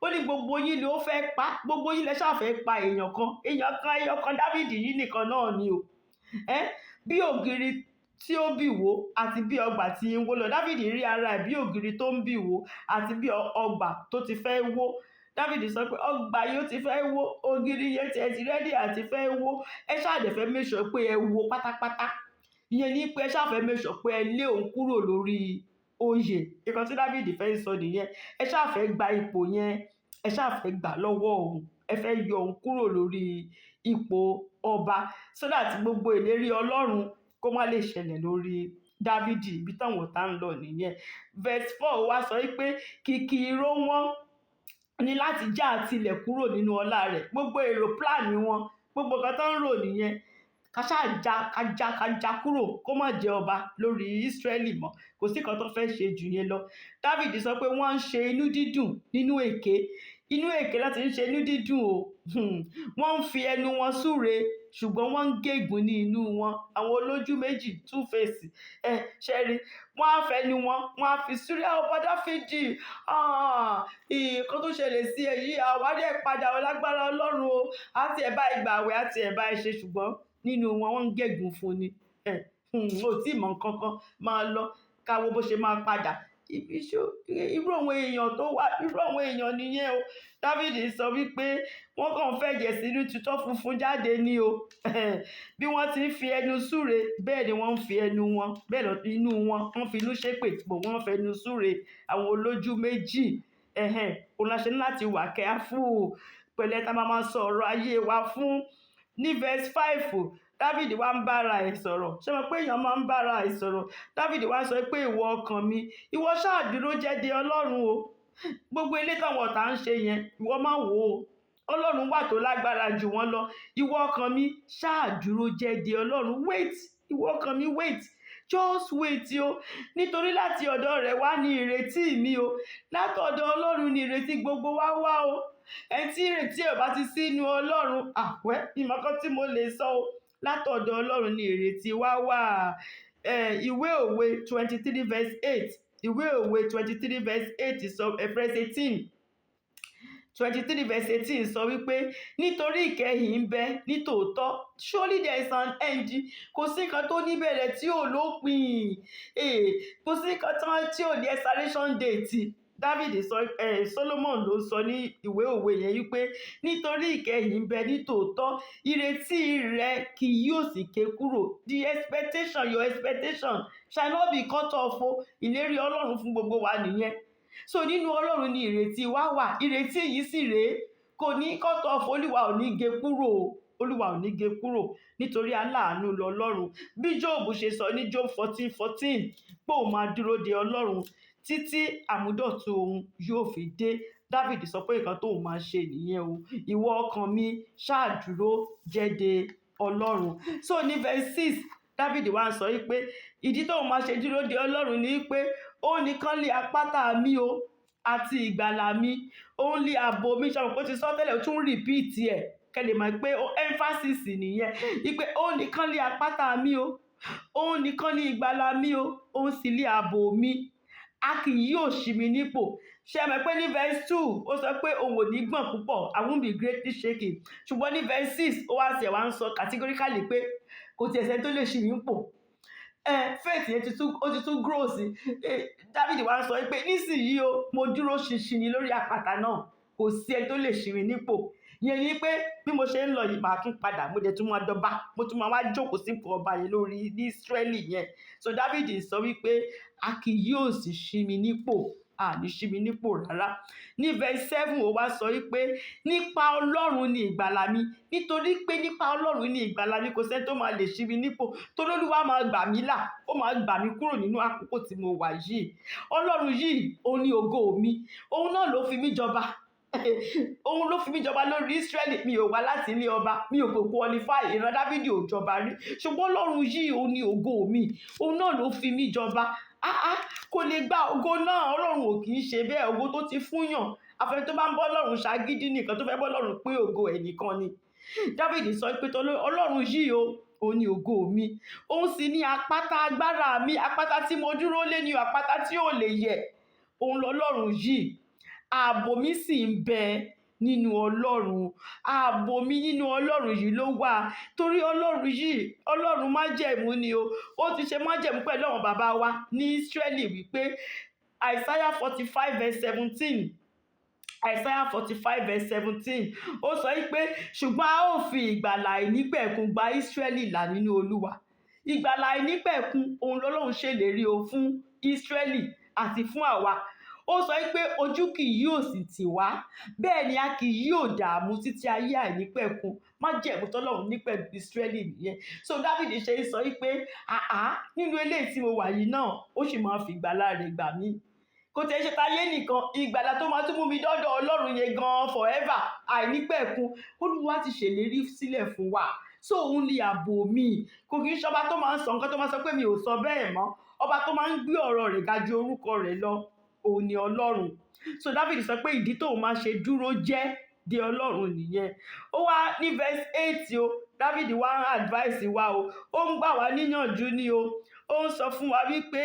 Ó ní gbogbo yín ló fẹ́ pa, gbogbo yín lẹ ṣàfẹ́ pa èèyàn kan, èèyàn kan, èèyàn kan David yìí nìkan náà ni o. Bí ògiri tí ó bì wó àti bí ọgbà tí ń wó lọ. David rí ara ẹ̀ bí ògiri tó ń bì wó àti bí ọgbà tó ti fẹ́ wó. David sọ pé ọgbà yìí ó ti fẹ́ wó, ògiri yẹn ti ẹ ti ready àti fẹ́ wó. Ẹ ṣáà dẹ̀ fẹ́ make sure pé ẹ wó pátápátá. Ìyẹn ní pé ẹ ṣáà fẹ́ make sure pé ẹ lé òun kúrò lórí oyè. Nǹkan tí David fẹ́ sọ nìyẹn. Ẹ ṣáà fẹ́ gba ipò yẹn, ẹ ṣáà fẹ́ gbà lọ́wọ́ òun, ẹ fẹ́ yọ òun kúrò lórí ipò ọba so that gbogbo ìlérí Ọlọ́run kó má lè ṣẹlẹ̀ lórí David. Ibi táwọn ọ̀tá ń lọ nìyẹn. Verse 4 wá sọ wípé kìkì ìró wọn ní láti já àtilẹ̀ kúrò nínú ọlá rẹ̀. Gbogbo èrò plan wọn, gbogbo nǹkan tó ń rò nìyẹn. Ká ṣáà já, ká já, ká já kúrò kó má jẹ ọba lórí Ísírẹ́lì mọ́. Kò sí nǹkan tó fẹ́ ṣe jù yẹn lọ. David sọ pé wọ́n ń ṣe inú dídùn nínú èké. Inú èké láti ń ṣe inú dídùn o. Wọ́n ń fi ẹnu wọn súre, ṣùgbọ́n wọ́n ń gégùn ní inú wọn. Àwọn olójú méjì, two face. Ẹ ṣé rí, wọ́n á fẹnu wọn, wọ́n á fi súre, ọba Dáfídì. Ah, nǹkan tó ṣẹlẹ̀ sí ẹ yìí, àwa dẹ̀ padà lágbára Ọlọ́run o. A ti ẹ̀ bá ẹ gbààwẹ̀, a ti ẹ̀ bá ẹ ṣe, ṣùgbọ́n nínú wọn, wọ́n ń gégùn fún ni. Ò tí ì mọ̀ nǹkan kan, máa lọ ká wo bó ṣe máa padà. Irú àwọn èèyàn tó wà, irú àwọn èèyàn nìyẹn o. David sọ wípé wọ́n kàn fẹ̀jẹ̀ sínú tutọ́ funfun jáde ni o. Bí wọ́n ti ń fi ẹnu súre, bẹ́ẹ̀ ni wọ́n ń fi ẹnu wọn, bẹ́ẹ̀ lọ inú wọn, wọ́n fi inú ṣépè, bọ̀ wọ́n fẹnu súre. Àwọn olójú méjì. Òun la ṣe ní láti wà careful pẹ̀lú ẹ tá máa máa sọ ọ̀rọ̀ ayé wa fún. Ní verse 5, David wá ń bá ara ẹ̀ sọ̀rọ̀. Ṣé mo pé èèyàn máa ń bá ara ẹ̀ sọ̀rọ̀? David wá sọ pé ìwọ ọkàn mi, ìwọ ṣáà dúró jẹ́ de Ọlọ́run o. Gbogbo ilé táwọn ọ̀tá ń ṣe yẹn, ìwọ má wò ó. Ọlọ́run wà tó lágbára jù wọ́n lọ. Ìwọ ọkàn mi, ṣáà dúró jẹ́ de Ọlọ́run. Wait, ìwọ ọkàn mi, wait. Just wait o. Nítorí láti ọ̀dọ̀ rẹ̀ wá ní ìrètí mi o. Látọ̀dọ̀ Ọlọ́run ni ìrètí gbogbo wa wá o. Ẹni tí ìrètí ẹ̀ bá ti sí inú Ọlọ́run, àwẹ́, ìmọ̀ kan tí mo lè sọ o. Látọ̀dọ̀ Ọlọ́run ni ìrètí wa wà. Ìwé Òwe 23 verse 8, Ìwé Òwe 23 verse 8 sọ, verse 18, 23 verse 18 sọ wípé nítorí ìkẹyìn ń bẹ nítòótọ́. Surely there is an end. Kò sí nǹkan tó níbẹ̀rẹ̀ tí ò lópin. Kò sí nǹkan tán tí ò ní expiration date. David sọ, Solomon ló sọ ní ìwé Òwe yẹn wípé nítorí ìkẹyìn ń bẹ nítòótọ́, ìrètí rẹ kì yóò sì ké kúrò. The expectation, your expectation shall not be cut off o. Ìlérí Ọlọ́run fún gbogbo wa nìyẹn. So nínú Ọlọ́run ni ìrètí wa wà. Ìrètí yìí sì rèé, kò ní cut off. Olúwa ò ní gé kúrò o. Olúwa ò ní gé kúrò nítorí aláàánú lọlọ́run. Bí Job ṣe sọ ní Job 14:14 pé òun máa dúró de Ọlọ́run títí àmúdọ̀tun òun yóò fi dé. David sọ pé nǹkan tóun máa ṣe nìyẹn o. Ìwọ ọkàn mi, ṣáà dúró jẹ́ de Ọlọ́run. So ní verse 6, David wá ń sọ wípé ìdí tóun máa ṣe dúró de Ọlọ́run ni wípé ó nìkan lé apáta mi o àti ìgbàlà mi, òun lé ààbò mi. Ṣe àwọn kò ti sọ tẹ́lẹ̀, ó tún repeat ẹ̀ kẹ́ lè mọ̀ pé ó emphasis nìyẹn, wípé òun nìkan lé apáta mi o, òun nìkan ní ìgbàlà mi o, òun sì lé ààbò mi, a kì yóò ṣí mi nípò. Ṣe mọ̀ pé ní verse 2, ó sọ pé òun ò ní gbọ̀n púpọ̀, "I won't be greatly shaken." Ṣùgbọ́n ní verse 6, ó wá sí ẹ̀ wá ń sọ categorically pé kò tiẹ̀ sẹ́ni tó lè ṣí mi nípò. Faith yẹn ti tún, ó ti tún grow sí. David wá ń sọ pé nísìnyí o, mo dúró ṣinṣin ni lórí àpáta náà, kò sí ẹni tó lè ṣí mi nípò. Ìyẹn ni pé bí mo ṣe ń lọ yìí, màá tún padà, mo dẹ̀ tún máa dọba, mo tún máa wá jókòó sípò ọba yẹn lórí ní Ísírẹ́lì yẹn. So David sọ wípé a kì yóò sì ṣí mi nípò, a ní ṣí mi nípò rárá. Ní verse 7, ó wá sọ wípé nípa Ọlọ́run ni ìgbàlà mi. Nítorí pé nípa Ọlọ́run ni ìgbàlà mi, kò sẹ́ni tó máa lè ṣí mi nípò, torí Olúwa máa gbà mí là, ó máa gbà mí kúrò nínú àkókò tí mo wà yìí. Ọlọ́run yìí, òun ni ògo mi, òun náà ló fi mí jọba, òun ló fi mí jọba lórí Ísírẹ́lì. Mi ò wá láti ilé ọba, mi ò kò qualify, ìran Dáfídì ò jọba rí, ṣùgbọ́n Ọlọ́run yìí, òun ni ògo mi, òun náà ló fi mí jọba. Ah ah, kò lè gba ògo náà. Ọlọ́run ò kì í ṣe bẹ́ẹ̀. Ògo tó ti fúnyàn, àfẹni tó bá ń bọ́ Ọlọ́run ṣagídí nìkan, tó fẹ́ bọ́ Ọlọ́run pín ògo ẹ̀ nìkan ni. Dáfídì sọ pé Ọlọ́run yìí o, òun ni ògo mi, òun sì ní àpáta agbára mi, àpáta tí mo dúró lé ní, àpáta tí ò lè yẹ̀, òun lọ́lọ́run yìí. Ààbò mi sì ń bẹ nínú Ọlọ́run. Ààbò mi nínú Ọlọ́run yìí ló wà, torí Ọlọ́run yìí, Ọlọ́run májẹ̀mú ni o. Ó ti ṣe májẹ̀mú pẹ̀lú àwọn bàbá wa ní Ísírẹ́lì wípé Isaiah 45 verse 17, Isaiah 45 verse 17, ó sọ wípé ṣùgbọ́n a ó fi ìgbàlà àìnípẹ̀kun gba Ísírẹ́lì là nínú Olúwa. Ìgbàlà àìnípẹ̀kun, òun lọ́lọ́run ṣèlérí o fún Ísírẹ́lì àti fún àwa. Ó sọ pé ojú kì yóò sì tì wá, bẹ́ẹ̀ ni a kì yóò dààmú títí ayé àìnípẹ̀kun. Májẹ̀mú tọ́lọ́run ní pẹ̀lú Ísírẹ́lì nìyẹn. So David ṣe ń sọ wípé àá, nínú eléyìí tí mo wà yìí náà, ó sì máa fi ìgbàlà rẹ̀ gbà mí. Kò tẹ̀ ṣe tayé nìkan, ìgbàlà tó máa tún mú mi dọ́dọ̀ Ọlọ́run yẹn gan forever, àìnípẹ̀kun, Olúwa ti ṣèlérí sílẹ̀ fún wa. So òun lè ààbò mi. Kò kì í ṣe ọba tó máa ń sọ nǹkan tó máa sọ pé mi ò sọ bẹ́ẹ̀ mọ́. Ọba tó máa ń gbé ọ̀rọ̀ rẹ̀ ga ju orúkọ rẹ̀ lọ, òun ni Ọlọ́run. So David sọ pé ìdí tóun máa ṣe dúró jẹ́ de Ọlọ́run nìyẹn. Ó wá ní verse 8 o, David wá ń advice wa o, ó ń gbà wá níyànjú ni o. Ó ń sọ fún wa wípé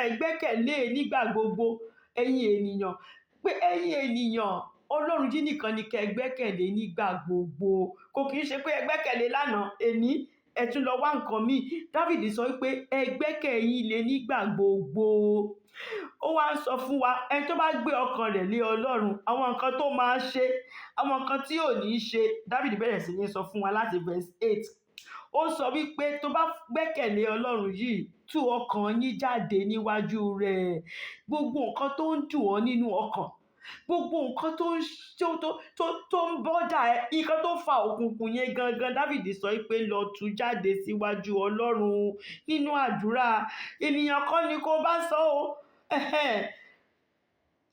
gbẹ́kẹ̀lé nígbà gbogbo, ẹ̀yin ènìyàn, pé ẹ̀yin ènìyàn, Ọlọ́run yìí nìkan ni kẹ́ gbẹ́kẹ̀lé nígbà gbogbo. Kò kì í ṣe pé ẹ gbẹ́kẹ̀lé lánàá, èní ẹ tún lọ wá nǹkan míì. David sọ wípé ẹ gbẹ́kẹ̀yìn lé nígbà gbogbo. Ó wá ń sọ fún wa, ẹni tó bá gbé ọkàn rẹ̀ lé Ọlọ́run, àwọn nǹkan tó máa ṣe, àwọn nǹkan tí ò ní ṣe. David bẹ̀rẹ̀ sí ní sọ fún wa láti verse 8. Ó sọ wípé tó bá gbẹ́kẹ̀lé Ọlọ́run yìí, tú ọkàn yín jáde níwájú rẹ̀. Gbogbo nǹkan tó ń dùn ọ́ nínú ọkàn, gbogbo nǹkan tó ń tó tó tó tó ń bother ẹ, nǹkan tó fa òkùnkùn yẹn gangan, David sọ pé lọ tú jáde síwájú Ọlọ́run nínú àdúrà. Ènìyàn kọ́ ni kó bá sọ o.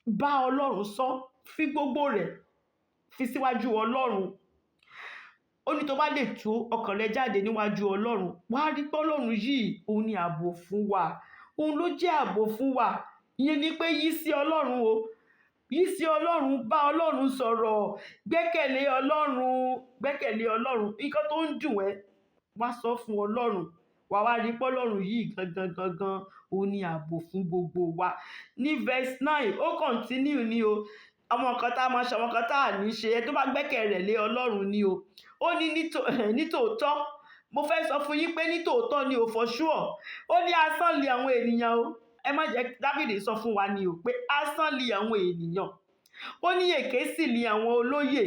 Bá Ọlọ́run sọ, fi gbogbo rẹ̀ fi síwájú Ọlọ́run. Ó ní tó bá lè tú ọkàn rẹ jáde níwájú Ọlọ́run, wàá rí pé Ọlọ́run yìí, òun ni ààbò fún wa, òun ló jẹ́ ààbò fún wa. Ìyẹn ni pé yí sí Ọlọ́run o. Yí sí Ọlọ́run, bá Ọlọ́run sọ̀rọ̀, gbẹ́kẹ̀lé Ọlọ́run, gbẹ́kẹ̀lé Ọlọ́run. Nǹkan tó ń dùn ẹ́, wá sọ fún Ọlọ́run. Wà wá rí pé Ọlọ́run yìí gangan gangan òun ni ààbò fún gbogbo wa. Ní verse 9, ó continue ni o. Àwọn nǹkan tá a máa ṣe, àwọn nǹkan tá a ní ṣe, ẹ tó bá gbẹ́kẹ̀ rẹ̀ lé Ọlọ́run ni o. Ó ní nítòótọ́, mo fẹ́ sọ fún yín pé nítòótọ́ ni o, for sure. Ó ní asán lé àwọn ènìyàn o. Ẹ má jẹ́ Dáfídì sọ fún wa ni o pé asán lé àwọn ènìyàn. Ó ní èké sì lé àwọn olóyè.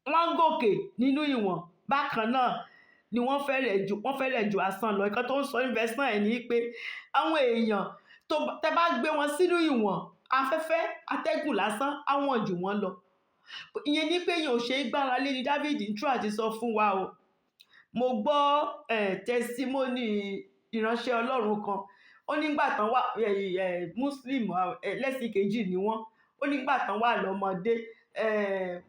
Wọ́n ń gòkè nínú ìwọ̀n. Bákan náà ni wọ́n fẹ́rẹ̀ ju asán lọ. Nǹkan tó ń sọ ní verse 9 ni pé àwọn èèyàn tó tẹ́ bá gbé wọn sínú ìwọ̀n, afẹ́fẹ́ atẹ́gùn lásán, àwọn jù wọ́n lọ. Ìyẹn ni pé èèyàn ò ṣe é gbára lé ní Dáfídì ń try àti sọ fún wa o. Mo gbọ́ testimony ìránṣẹ́ Ọlọ́run kan. Ó nígbà tán wà Muslim, ẹlẹ́sìn kejì ni wọ́n. Ó nígbà tán wà lọ́mọdé,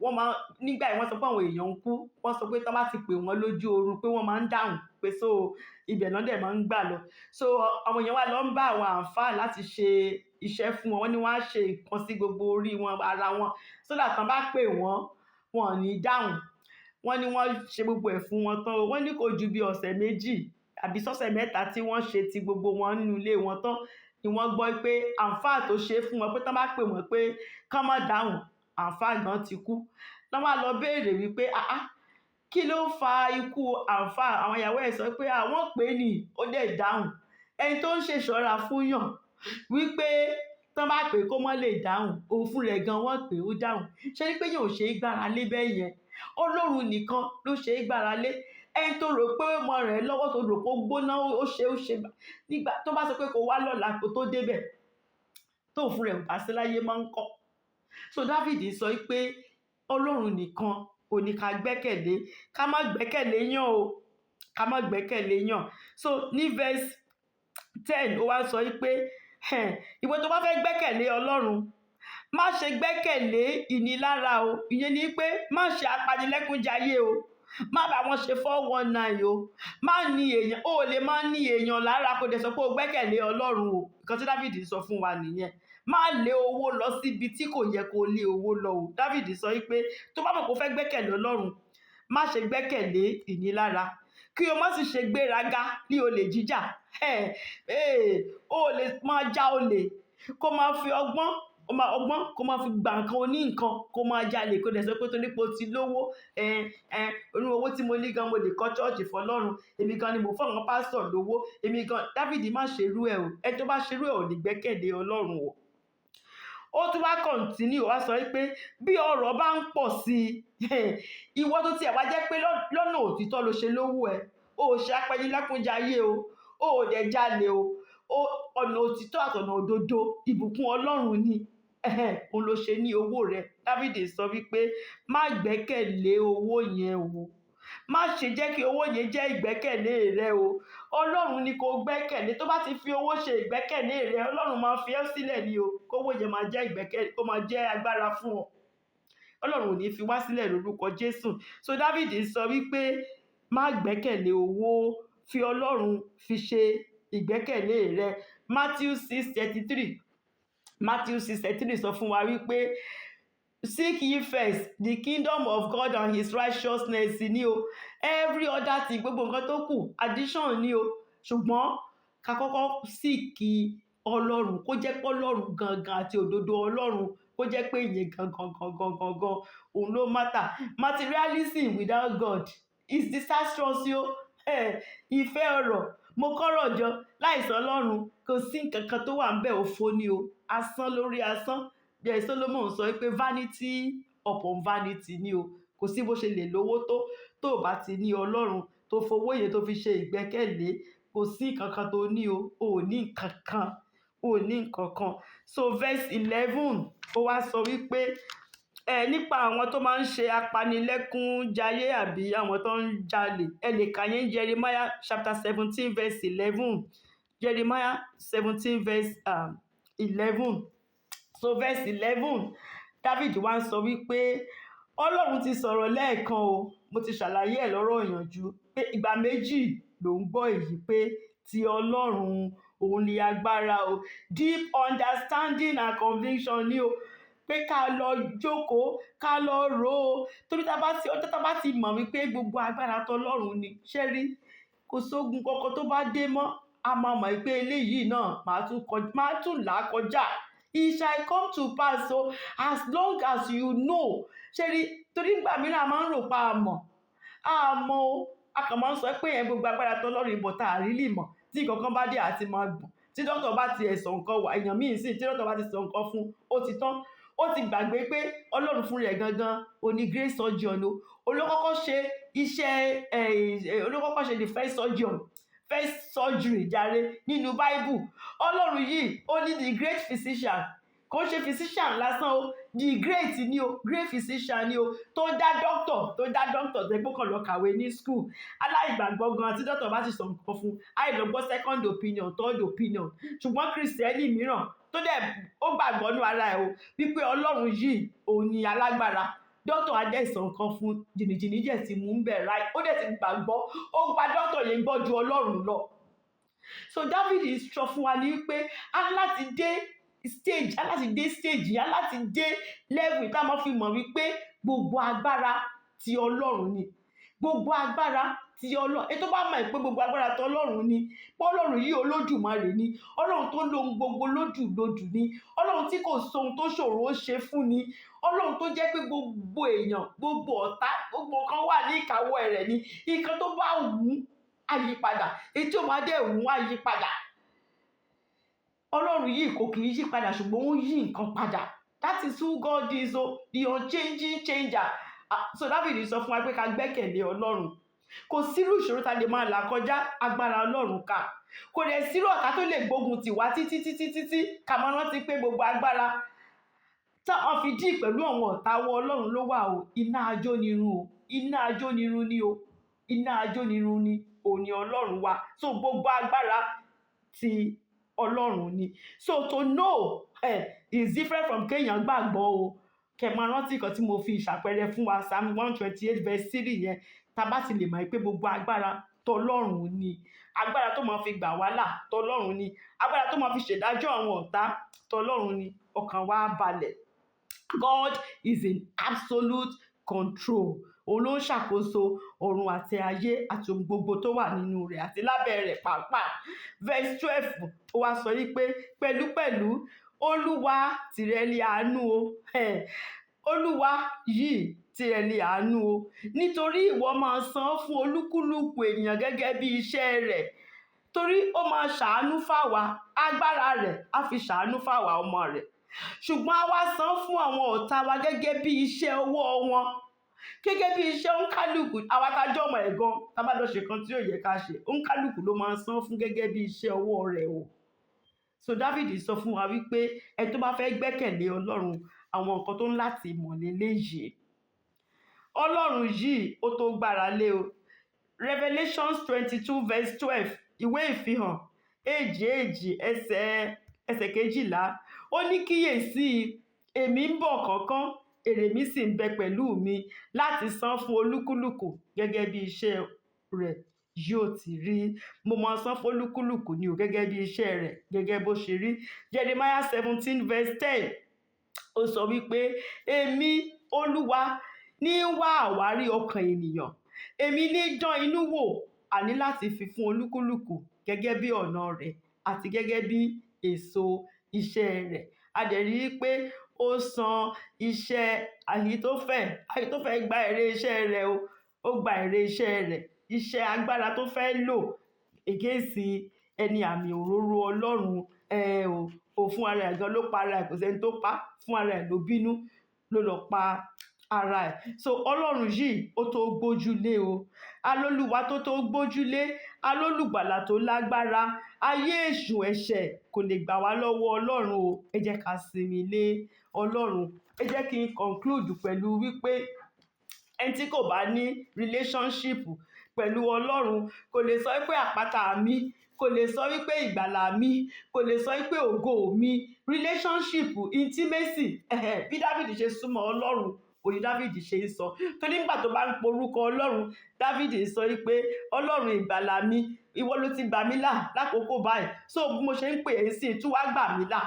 wọ́n máa nígbà yẹn wọ́n sọ pé àwọn èèyàn ń kú. Wọ́n sọ pé tí wọ́n bá ti pè wọ́n lójú oorun pé wọ́n máa ń dáhùn, pé so ibẹ̀ náà dẹ̀ máa ń gbà lọ. So àwọn èèyàn wá lọ ń bá àwọn àlfáà láti ṣe iṣẹ́ fún wọn. Wọ́n ní wọ́n á ṣe nǹkan sí gbogbo orí wọn, ara wọn, so that tán bá pè wọ́n, wọn ò ní dáhùn. Wọ́n ní wọ́n ṣe gbogbo ẹ̀ fún wọn tán o. Wọ́n ní kò ju bí ọ̀sẹ̀ 2 àbí sọ́sẹ̀ 3 tí wọ́n ṣe ti gbogbo wọn nínú ilé wọn tán ni wọ́n gbọ́ pé àlfáà tó ṣe fún wọn pé tán bá pè wọ́n pé kán má dáhùn, àlfáà gan ti kú. Lọ́ wá lọ béèrè wípé, "Ah ah, kí ló fa ikú àlfáà?" Àwọn ìyàwó ẹ̀ sọ pé àwọn pè é ní ó dẹ̀ dáhùn. Ẹni tó ń ṣèṣọ́ra fún yàn wípé tán bá pè kó má lè dáhùn, òun fún rẹ̀ gan wọ́n pè ó dáhùn. Ṣé ní pé yóò ṣe é gbára lé bẹ́ẹ̀ yẹn? Ọlọ́run nìkan ló ṣe é gbára lé. Ẹni tó rò pé ọmọ rẹ̀ lọ́wọ́, tó rò pé ó gbóná, ó ṣe nígbà tó bá sọ pé kó wá lọ́la kó tó débẹ̀, tó fún rẹ̀ ò bá sí láyé máa ń kọ́. So David sọ pé Ọlọ́run nìkan ò ní ká gbẹ́kẹ̀lé, ká má gbẹ́kẹ̀lé yàn o, ká má gbẹ́kẹ̀lé yàn. So ní verse 10, ó wá sọ pé ìwọ tó bá fẹ́ gbẹ́kẹ̀lé Ọlọ́run, má ṣe gbẹ́kẹ̀lé ìnilára o. Ìyẹn ni pé má ṣe apanilẹ́kúnjayé o, má bá wọn ṣe 419 o, má ní èèyàn o, lè má ní èèyàn lára kó dẹ̀ sọ pé o gbẹ́kẹ̀lé Ọlọ́run o. Nǹkan tí David sọ fún wa nìyẹn. Má lé owó lọ síbi tí kò yẹ kó lé owó lọ o. David sọ pé tó bá mọ̀ kó fẹ́ gbẹ́kẹ̀lé Ọlọ́run, má ṣe gbẹ́kẹ̀lé ìnilára, kí o má sì ṣe gbéraga ní olè jíjà. O lè máa já olè, kó máa fi ọgbọ́n, kó máa ọgbọ́n, kó máa fi gba nǹkan oní nǹkan, kó máa jalè, kó dẹ̀ sọ pé torí pé o ti lówó, onú owó tí mo ní gan mo lè kọ́ church fọlọ́run, èmi gan ni mo fún àwọn pásítọ̀ lówó, èmi gan. David, má ṣerú ẹ̀ o. Ẹni tó bá ṣerú ẹ̀ ò lè gbẹ́kẹ̀lé Ọlọ́run o. Ó tún wá continue, wá sọ pé bí ọrọ̀ bá ń pọ̀ sí i, ìwọ tó tiẹ̀ wá jẹ́ pé lọ́nà òtítọ́ ló ṣe lówó ẹ̀, o ò ṣe apẹnilẹ́kúnjayé o, o ò dẹ̀ jalè o, ọ̀nà òtítọ́ àtọ̀nà òdodo, ìbùkún Ọlọ́run ni òun ló ṣe ní owó rẹ̀. David sọ wípé má gbẹ́kẹ̀lé owó yẹn o, má ṣe jẹ́ kí owó yẹn jẹ́ ìgbẹ́kẹ̀lé rẹ o. Ọlọ́run ni kò gbẹ́kẹ̀lé. Tó bá ti fi owó ṣe ìgbẹ́kẹ̀lé rẹ, Ọlọ́run máa fi ẹ́ sílẹ̀ ni o. Kówó yẹn máa jẹ́ ìgbẹ́kẹ̀lé, kó máa jẹ́ agbára fún ọ. Ọlọ́run ò ní fi wá sílẹ̀ lórúkọ Jésù. So David sọ wípé má gbẹ́kẹ̀lé owó, fi Ọlọ́run fi ṣe ìgbẹ́kẹ̀lé rẹ. Matthew 6:33, Matthew 6:33 sọ fún wa wípé seek ye first the kingdom of God and his righteousness ni o. Every other thing, gbogbo nǹkan tó kù, addition ni o. Ṣùgbọ́n ká kọ́kọ́ seek Ọlọ́run, kó jẹ́ pé Ọlọ́run gangan àti òdodo Ọlọ́run, kó jẹ́ pé ìyẹn gangan gangan gangan òun ló matter. Materialism without God is disastrous yo. Ìfẹ́ ọrọ̀, mo kọ́rọ̀ jọ láìsọ Ọlọ́run, kò sí nǹkan kan tó wà níbẹ̀, òfo ni o, asán lórí asán. Bí ẹ Solomon sọ pé vanity upon vanity ni o. Kò sí bó ṣe lè lówó tó, tó bá ti ní Ọlọ́run tó fowó yẹn tó fi ṣe ìgbẹ́kẹ̀lé, kò sí nǹkan kan tó ní o, ò ní nǹkan kan, ò ní nǹkan kan. So verse 11, ó wá sọ wípé nípa àwọn tó máa ń ṣe apanilẹ́kúnjayé àbí àwọn tó ń jalè. Ẹ lè kà yẹn Jeremiah chapter 17 verse 11, Jeremiah 17 verse 11. So verse 11, David wá ń sọ wípé Ọlọ́run ti sọ̀rọ̀ lẹ́ẹ̀kan o. Mo ti ṣàlàyé ẹ̀ lọ́rọ̀ ìyànjú pé ìgbà méjì ló ń gbọ́ èyí pé ti Ọlọ́run òun ni agbára o. Deep understanding and conviction ni o. pé ká lọ jókòó, ká lọ rò ó. Torí tá bá ti, ọjọ́ tá bá ti mọ̀ wípé gbogbo agbára tọlọ́run ni, ṣé rí, kò sógun kankan tó bá dé mọ́, a máa mọ̀ wípé eléyìí náà màá tún là á kọjá. It shall come to pass o, as long as you know. Ṣé rí, torí ìgbà mìíràn a máa ń rò pa a mọ̀, a mọ̀ o, a kàn máa ń sọ pé ẹ̀ gbogbo agbára tọlọ́run, but a really mọ̀. Tí nǹkan kan bá dé, a ti máa gbọ̀n. Tí dókítà bá ti ẹ̀ sọ nǹkan wà, èèyàn míì sì, tí dókítà bá ti sọ nǹkan fún, ó ti tán. Ó ti gbàgbé pé Ọlọ́run fún rẹ̀ gangan, ó ní great surgeon o. Òun ló kọ́kọ́ ṣe iṣẹ́, ẹ̀, òun ló kọ́kọ́ ṣe the first surgeon, first surgery jàre nínú Bible. Ọlọ́run yìí, ó ní the great physician. Kò ṣe physician lásán o, the great ni o, great physician ni o, tó dá doctor, tó dá doctor tó gbó kàn lọ kàwé ní school. Aláìgbàgbọ́ gan, tí doctor bá ti sọ nǹkan fún, àì lọ gbọ́ second opinion, third opinion. Ṣùgbọ́n Kristẹni mìíràn tó dẹ̀ ó gbàgbọ́ nínú ara ẹ̀ o wípé Ọlọ́run yìí òun ni alágbára, doctor á dẹ̀ sọ nǹkan fún, jìnnìjìnnì jẹ̀ ti mú un bẹ̀ ráì, ó dẹ̀ ti gbàgbọ́, ó gba doctor yẹn gbọ́ ju Ọlọ́run lọ. So David sọ fún wa ní wípé a ní láti dé stage, a láti dé stage yẹn, a láti dé level tá a máa fi mọ̀ wípé gbogbo agbára ti Ọlọ́run ni, gbogbo agbára ti Ọlọ́run. Ètò bá mọ̀ pé gbogbo agbára ti Ọlọ́run ni, pé Ọlọ́run yìí Olódùmarè ni, Ọlọ́run tó lóhun gbogbo lódù lódù ni, Ọlọ́run tí kò sóhun tó ṣòro ó ṣe fún ni, Ọlọ́run tó jẹ́ pé gbogbo èèyàn, gbogbo ọ̀tá, gbogbo nǹkan wà ní ìkáwọ́ rẹ̀ ni. Nǹkan tó bá wù ú á yí padà, èyí tí ó máa dẹ̀ wù ú á yí padà. Ọlọ́run yìí kò kì í yí padà, ṣùgbọ́n ó ń yí nǹkan padà. That is who God is o, the unchanging changer. Ah, so David sọ fún wa pé ká gbẹ́kẹ̀lé Ọlọ́run. Kò sírú ìṣòro tá lè máa là kọjá, agbára Ọlọ́run ká. Kò dẹ̀ sírú ọ̀tá tó lè gbógun tì wá títí títí títí, ká máa rántí pé gbogbo agbára táwọn fi dí pẹ̀lú àwọn ọ̀tá wọ Ọlọ́run ló wà o. Iná ajónirun o, iná ajónirun ni o, iná ajónirun ni òní Ọlọ́run wa. So gbogbo agbára ti Ọlọ́run ni. So to know is different from kéèyàn gbàgbọ́ o. Kẹ máa rántí nǹkan tí mo fi ìṣàpẹẹrẹ fún wa, Psalm 128 verse 3 yẹn. Tá a bá ti lè mọ̀ pé gbogbo agbára tọlọ́run ni, agbára tó máa fi gbà wá là tọlọ́run ni, agbára tó máa fi ṣèdájọ́ àwọn ọ̀tá tọlọ́run ni, ọkàn wa á balẹ̀. God is in absolute control. Òun ló ń ṣàkóso ọ̀run àti ayé àti ohun gbogbo tó wà nínú rẹ̀ àti lábẹ́ rẹ̀ pàápàá. Verse 12, ó wá sọ yí pé pẹ̀lúpẹ̀lú, Olúwa, tìrẹ ni àánú o. Olúwa yìí, tìrẹ ni àánú o, nítorí ìwọ máa san fún olúkúlùkù ènìyàn gẹ́gẹ́ bí iṣẹ́ rẹ̀. Torí ó máa ṣàánú fáwa, agbára rẹ̀ á fi ṣàánú fáwa ọmọ rẹ̀, ṣùgbọ́n a wá san fún àwọn ọ̀tá wa gẹ́gẹ́ bí iṣẹ́ ọwọ́ wọn, gẹ́gẹ́ bí iṣẹ́ òǹkálùkù. Àwa tá a jọ́ ọmọ ẹ̀ gan, tá a bá lọ ṣe kan tí ò yẹ ká ṣe, òǹkálùkù ló máa san fún gẹ́gẹ́ bí iṣẹ́ ọwọ́ rẹ̀ o. So David sọ fún wa wípé ẹni tó bá fẹ́ gbẹ́kẹ̀lé Ọlọ́run, àwọn nǹkan tó ń láti mọ̀ leléyìí. Ọlọ́run yìí, ó tó gbára lé o. Revelations 22 verse 12, ìwé Ìfihàn 2, 2 ẹsẹ̀ 12, ó ní, "Kíyèsí, èmi ń bọ̀ kánkán, èrè mi sì ń bẹ pẹ̀lú mi láti san fún olúkúlùkù gẹ́gẹ́ bí iṣẹ́ rẹ̀ yóò ti rí." Mo máa san fún olúkúlùkù ni o, gẹ́gẹ́ bí iṣẹ́ rẹ̀, gẹ́gẹ́ bó ṣe rí. Jeremiah 17 verse 10, ó sọ wípé, "Èmi Olúwa ní ń wá àwárí ọkàn ènìyàn, èmi ní dán inú wò, àní láti fi fún olúkúlùkù gẹ́gẹ́ bí ọ̀nà rẹ̀ àti gẹ́gẹ́ bí èso iṣẹ́ rẹ̀." A dẹ̀ rí i pé ó san iṣẹ́ Àhítófẹ̀. Àhítófẹ̀ gba èrè iṣẹ́ rẹ̀ o, ó gba èrè iṣẹ́ rẹ̀. Iṣẹ́ agbára tó fẹ́ lò against ẹni àmì òróró Ọlọ́run, ẹ o, fún ara ẹ̀ gan ló pa ara ẹ̀, kò sẹ́ni tó pa, fún ara ẹ̀ ló bínú ló lọ pa ara ẹ̀. So Ọlọ́run yìí, ó tó gbójúlé o. Alólùwà tó tó gbójúlé, alólùgbàlà tó lágbára. Ayé, èṣù, ẹ̀ṣẹ̀ kò lè gbà wá lọ́wọ́ Ọlọ́run o. Ẹ jẹ́ ká sinmi lé Ọlọ́run. Ẹ jẹ́ kí n conclude pẹ̀lú wípé ẹni tí kò bá ní relationship pẹ̀lú Ọlọ́run kò lè sọ wípé àpáta mi, kò lè sọ wípé ìgbàlà mi, kò lè sọ wípé ògo mi. Relationship, intimacy, bí David ṣe súnmọ́ Ọlọ́run òní, David ṣe ń sọ. Torí nígbà tó bá ń porúkọ Ọlọ́run, David sọ wípé, "Ọlọ́run ìgbàlà mi, ìwọ ló ti gbà mí là lákòókò báyìí, so bí mo ṣe ń pè é sí, tún wá gbà mí là."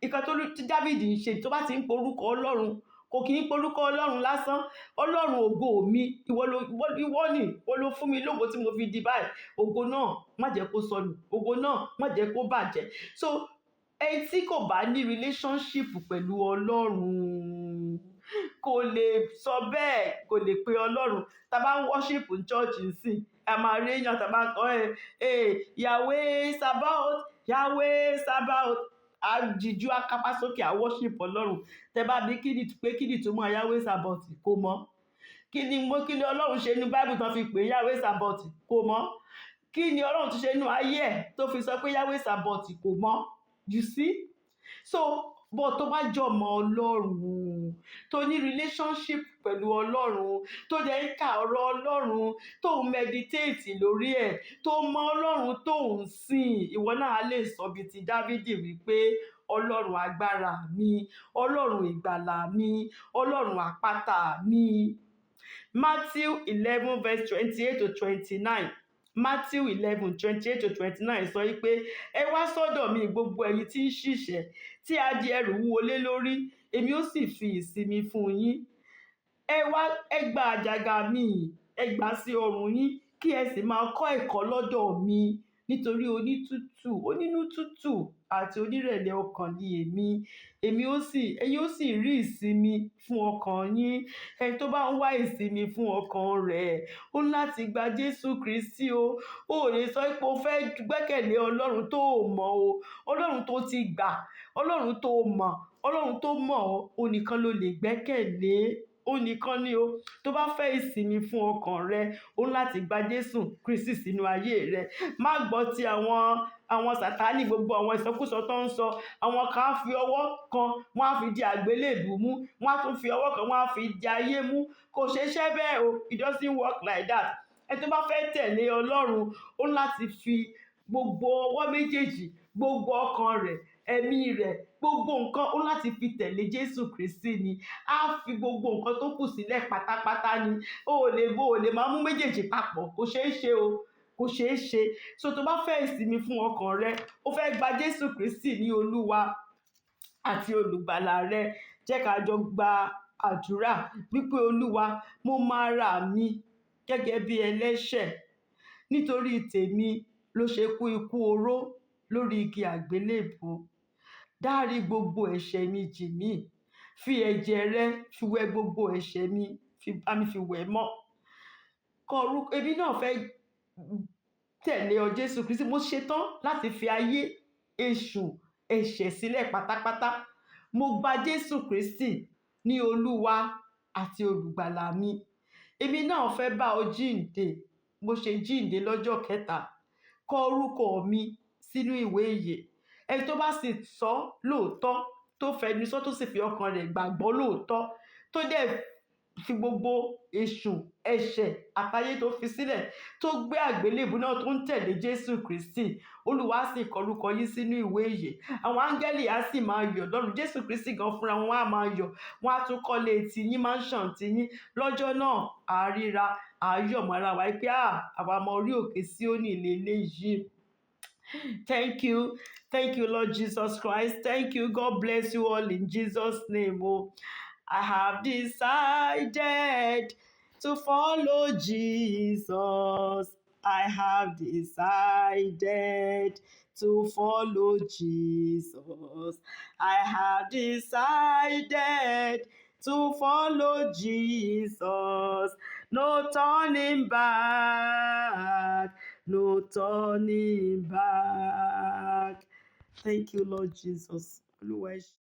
Ìkan tó tí Dávìdì ń ṣe, tó bá ti ń porúkọ Ọlọ́run, kò kì í porúkọ Ọlọ́run lásán. Ọlọ́run ògo mi, ìwọ ló, ìwọ ni, ìwọ ló fún mi lógo tí mo fi di báyìí. Ògo náà, má jẹ́ kó sọnù. Ògo náà, má jẹ́ kó bàjẹ́. So ẹni tí kò bá ní relationship pẹ̀lú Ọlọ́run kò lè sọ bẹ́ẹ̀, kò lè pe Ọlọ́run. Tá bá ń worship ní church nsìn, a máa rí èèyàn tá bá ń kọ́ ẹ, "Yahweh Sabaoth, Yahweh Sabaoth," a jíjú, a kápá sókè, a worship Ọlọ́run. Tẹ bá bí kí ni pé kí ni ìtumọ̀ Yahweh Sabaoth, kò mọ̀. Kí ni mo, kí ni Ọlọ́run ṣe ní Bible tán fi pè é Yahweh Sabaoth, kò mọ̀. Kí ni Ọlọ́run ti ṣe nínú ayé ẹ̀ tó fi sọ pé Yahweh Sabaoth, kò mọ̀. You see? So but tó bá jọmọ Ọlọ́run, tó ní relationship pẹ̀lú Ọlọ́run, tó dẹ̀ ń ka ọ̀rọ̀ Ọlọ́run, tó ń meditate lórí ẹ̀, tó mọ Ọlọ́run tó ń sìn, ìwọ náà á lè sọ bíi ti Dávìdì wípé, "Ọlọ́run agbára mi, Ọlọ́run ìgbàlà mi, Ọlọ́run àpáta mi." Matthew 11 verse 28 to 29. Matthew 11 28 to 29 sọ wípé, "Ẹ wá sọ́dọ̀ mi, gbogbo ẹ̀yin tí ń ṣiṣẹ́, tí a di ẹrù wúwo lé lórí, èmi ó sì fi ìsinmi fún yín. Ẹ wá, ẹ gba àjàgà mi, ẹ gbà sí ọrùn yín, kí ẹ sì máa kọ́ ẹ̀kọ́ lọ́dọ̀ mi, nítorí onítútù, onínú tútù àti onírẹ̀lẹ̀ ọkàn ni èmi. Èmi ó sì, ẹ̀yin ó sì rí ìsinmi fún ọkàn yín." Ẹni tó bá ń wá ìsinmi fún ọkàn rẹ̀, ó ní láti gba Jésù Kristi o. O ò lè sọ pé o fẹ́ gbẹ́kẹ̀lé Ọlọ́run tó ò mọ̀ o. Ọlọ́run tó ti gbà, Ọlọ́run tó mọ̀, Ọlọ́run tó mọ̀ ọ́, òun nìkan ló lè gbẹ́kẹ̀lé. Ó nìkan ni o. Tó bá fẹ́ ìsinmi fún ọkàn rẹ, ó ní láti gba Jésù Kristi sínú ayé rẹ. Má gbọ́ ti àwọn Sàtánì, gbogbo àwọn ìsọkúsọ tó ń sọ. Àwọn kan á fi ọwọ́ kan, wọ́n á fi di àgbélébùú mú, wọ́n á tún fi ọwọ́ kan, wọ́n á fi di ayé mú. Kò ṣe iṣẹ́ bẹ́ẹ̀ o. It doesn't work like that. Ẹni tó bá fẹ́ tẹ̀lé Ọlọ́run, ó ní láti fi gbogbo ọwọ́ méjèèjì, gbogbo ọkàn rẹ̀, ẹ̀mí rẹ̀, gbogbo nǹkan, ó ní láti fi tẹ̀lé Jésù Kristi ni. Á fi gbogbo nǹkan tó kù sílẹ̀ pátápátá ni. O ò lè máa mú méjèèjì papọ̀. Kò ṣeé ṣe o, kò ṣeé ṣe. So tó bá fẹ́ ìsinmi fún ọkàn rẹ, ó fẹ́ gba Jésù Kristi ní Olúwa àti olùgbàlà rẹ, jẹ́ ká jọ gba àdúrà wípé, "Olúwa, mo mọ ara mi gẹ́gẹ́ bí ẹlẹ́ṣẹ̀. Nítorí tèmi ló ṣe kú ikú oró lórí igi àgbélébùú. Dárí gbogbo ẹ̀ṣẹ̀ mi jì mí. Fi ẹ̀jẹ̀ rẹ fi wẹ gbogbo ẹ̀ṣẹ̀ mi, fi bá mi fi wẹ̀ mọ́. Kọ orúkọ èmi náà fẹ́ tẹ̀lé ọ, Jésù Kristi. Mo ṣetán láti fi ayé èṣù, ẹ̀ṣẹ̀ sílẹ̀ pátápátá. Mo gba Jésù Kristi ní Olúwa àti olùgbàlà mi. Èmi náà fẹ́ bá ọ jíǹde bó ṣe jíǹde lọ́jọ́ kẹta. Kọ orúkọ mi sínú ìwé ìyè." Ẹni tó bá sì sọ lóòótọ́, tó fẹnu sọ, tó sì fi ọkàn rẹ̀ gbàgbọ́ lóòótọ́, tó dẹ̀ fi gbogbo èṣù, ẹ̀ṣẹ̀ àtayé tó fi sílẹ̀, tó gbé àgbélébùú náà, tó ń tẹ̀lé Jésù Kristi, Olúwa á sì kọ orúkọ yín sínú ìwé ìyè. Àwọn áńgẹ́lì á sì máa yọ̀ lọ́run. Jésù Kristi gan fúnra wọn á máa yọ̀. Wọ́n á tún kọ́lé tiyín, mansion tiyín. Lọ́jọ́ náà, à ríra, à yọ̀ mọ́ra wa pé àwa ọmọ orí òkè Síónì lèléyìí. Thank you. Thank you, Lord Jesus Christ. Thank you. God bless you all in Jesus' name. Oh, I have decided to follow Jesus. I have decided to follow Jesus. I have decided to follow Jesus. No turning back. No turning back. Thank you, Lord Jesus. Olúwa, ẹ ṣé.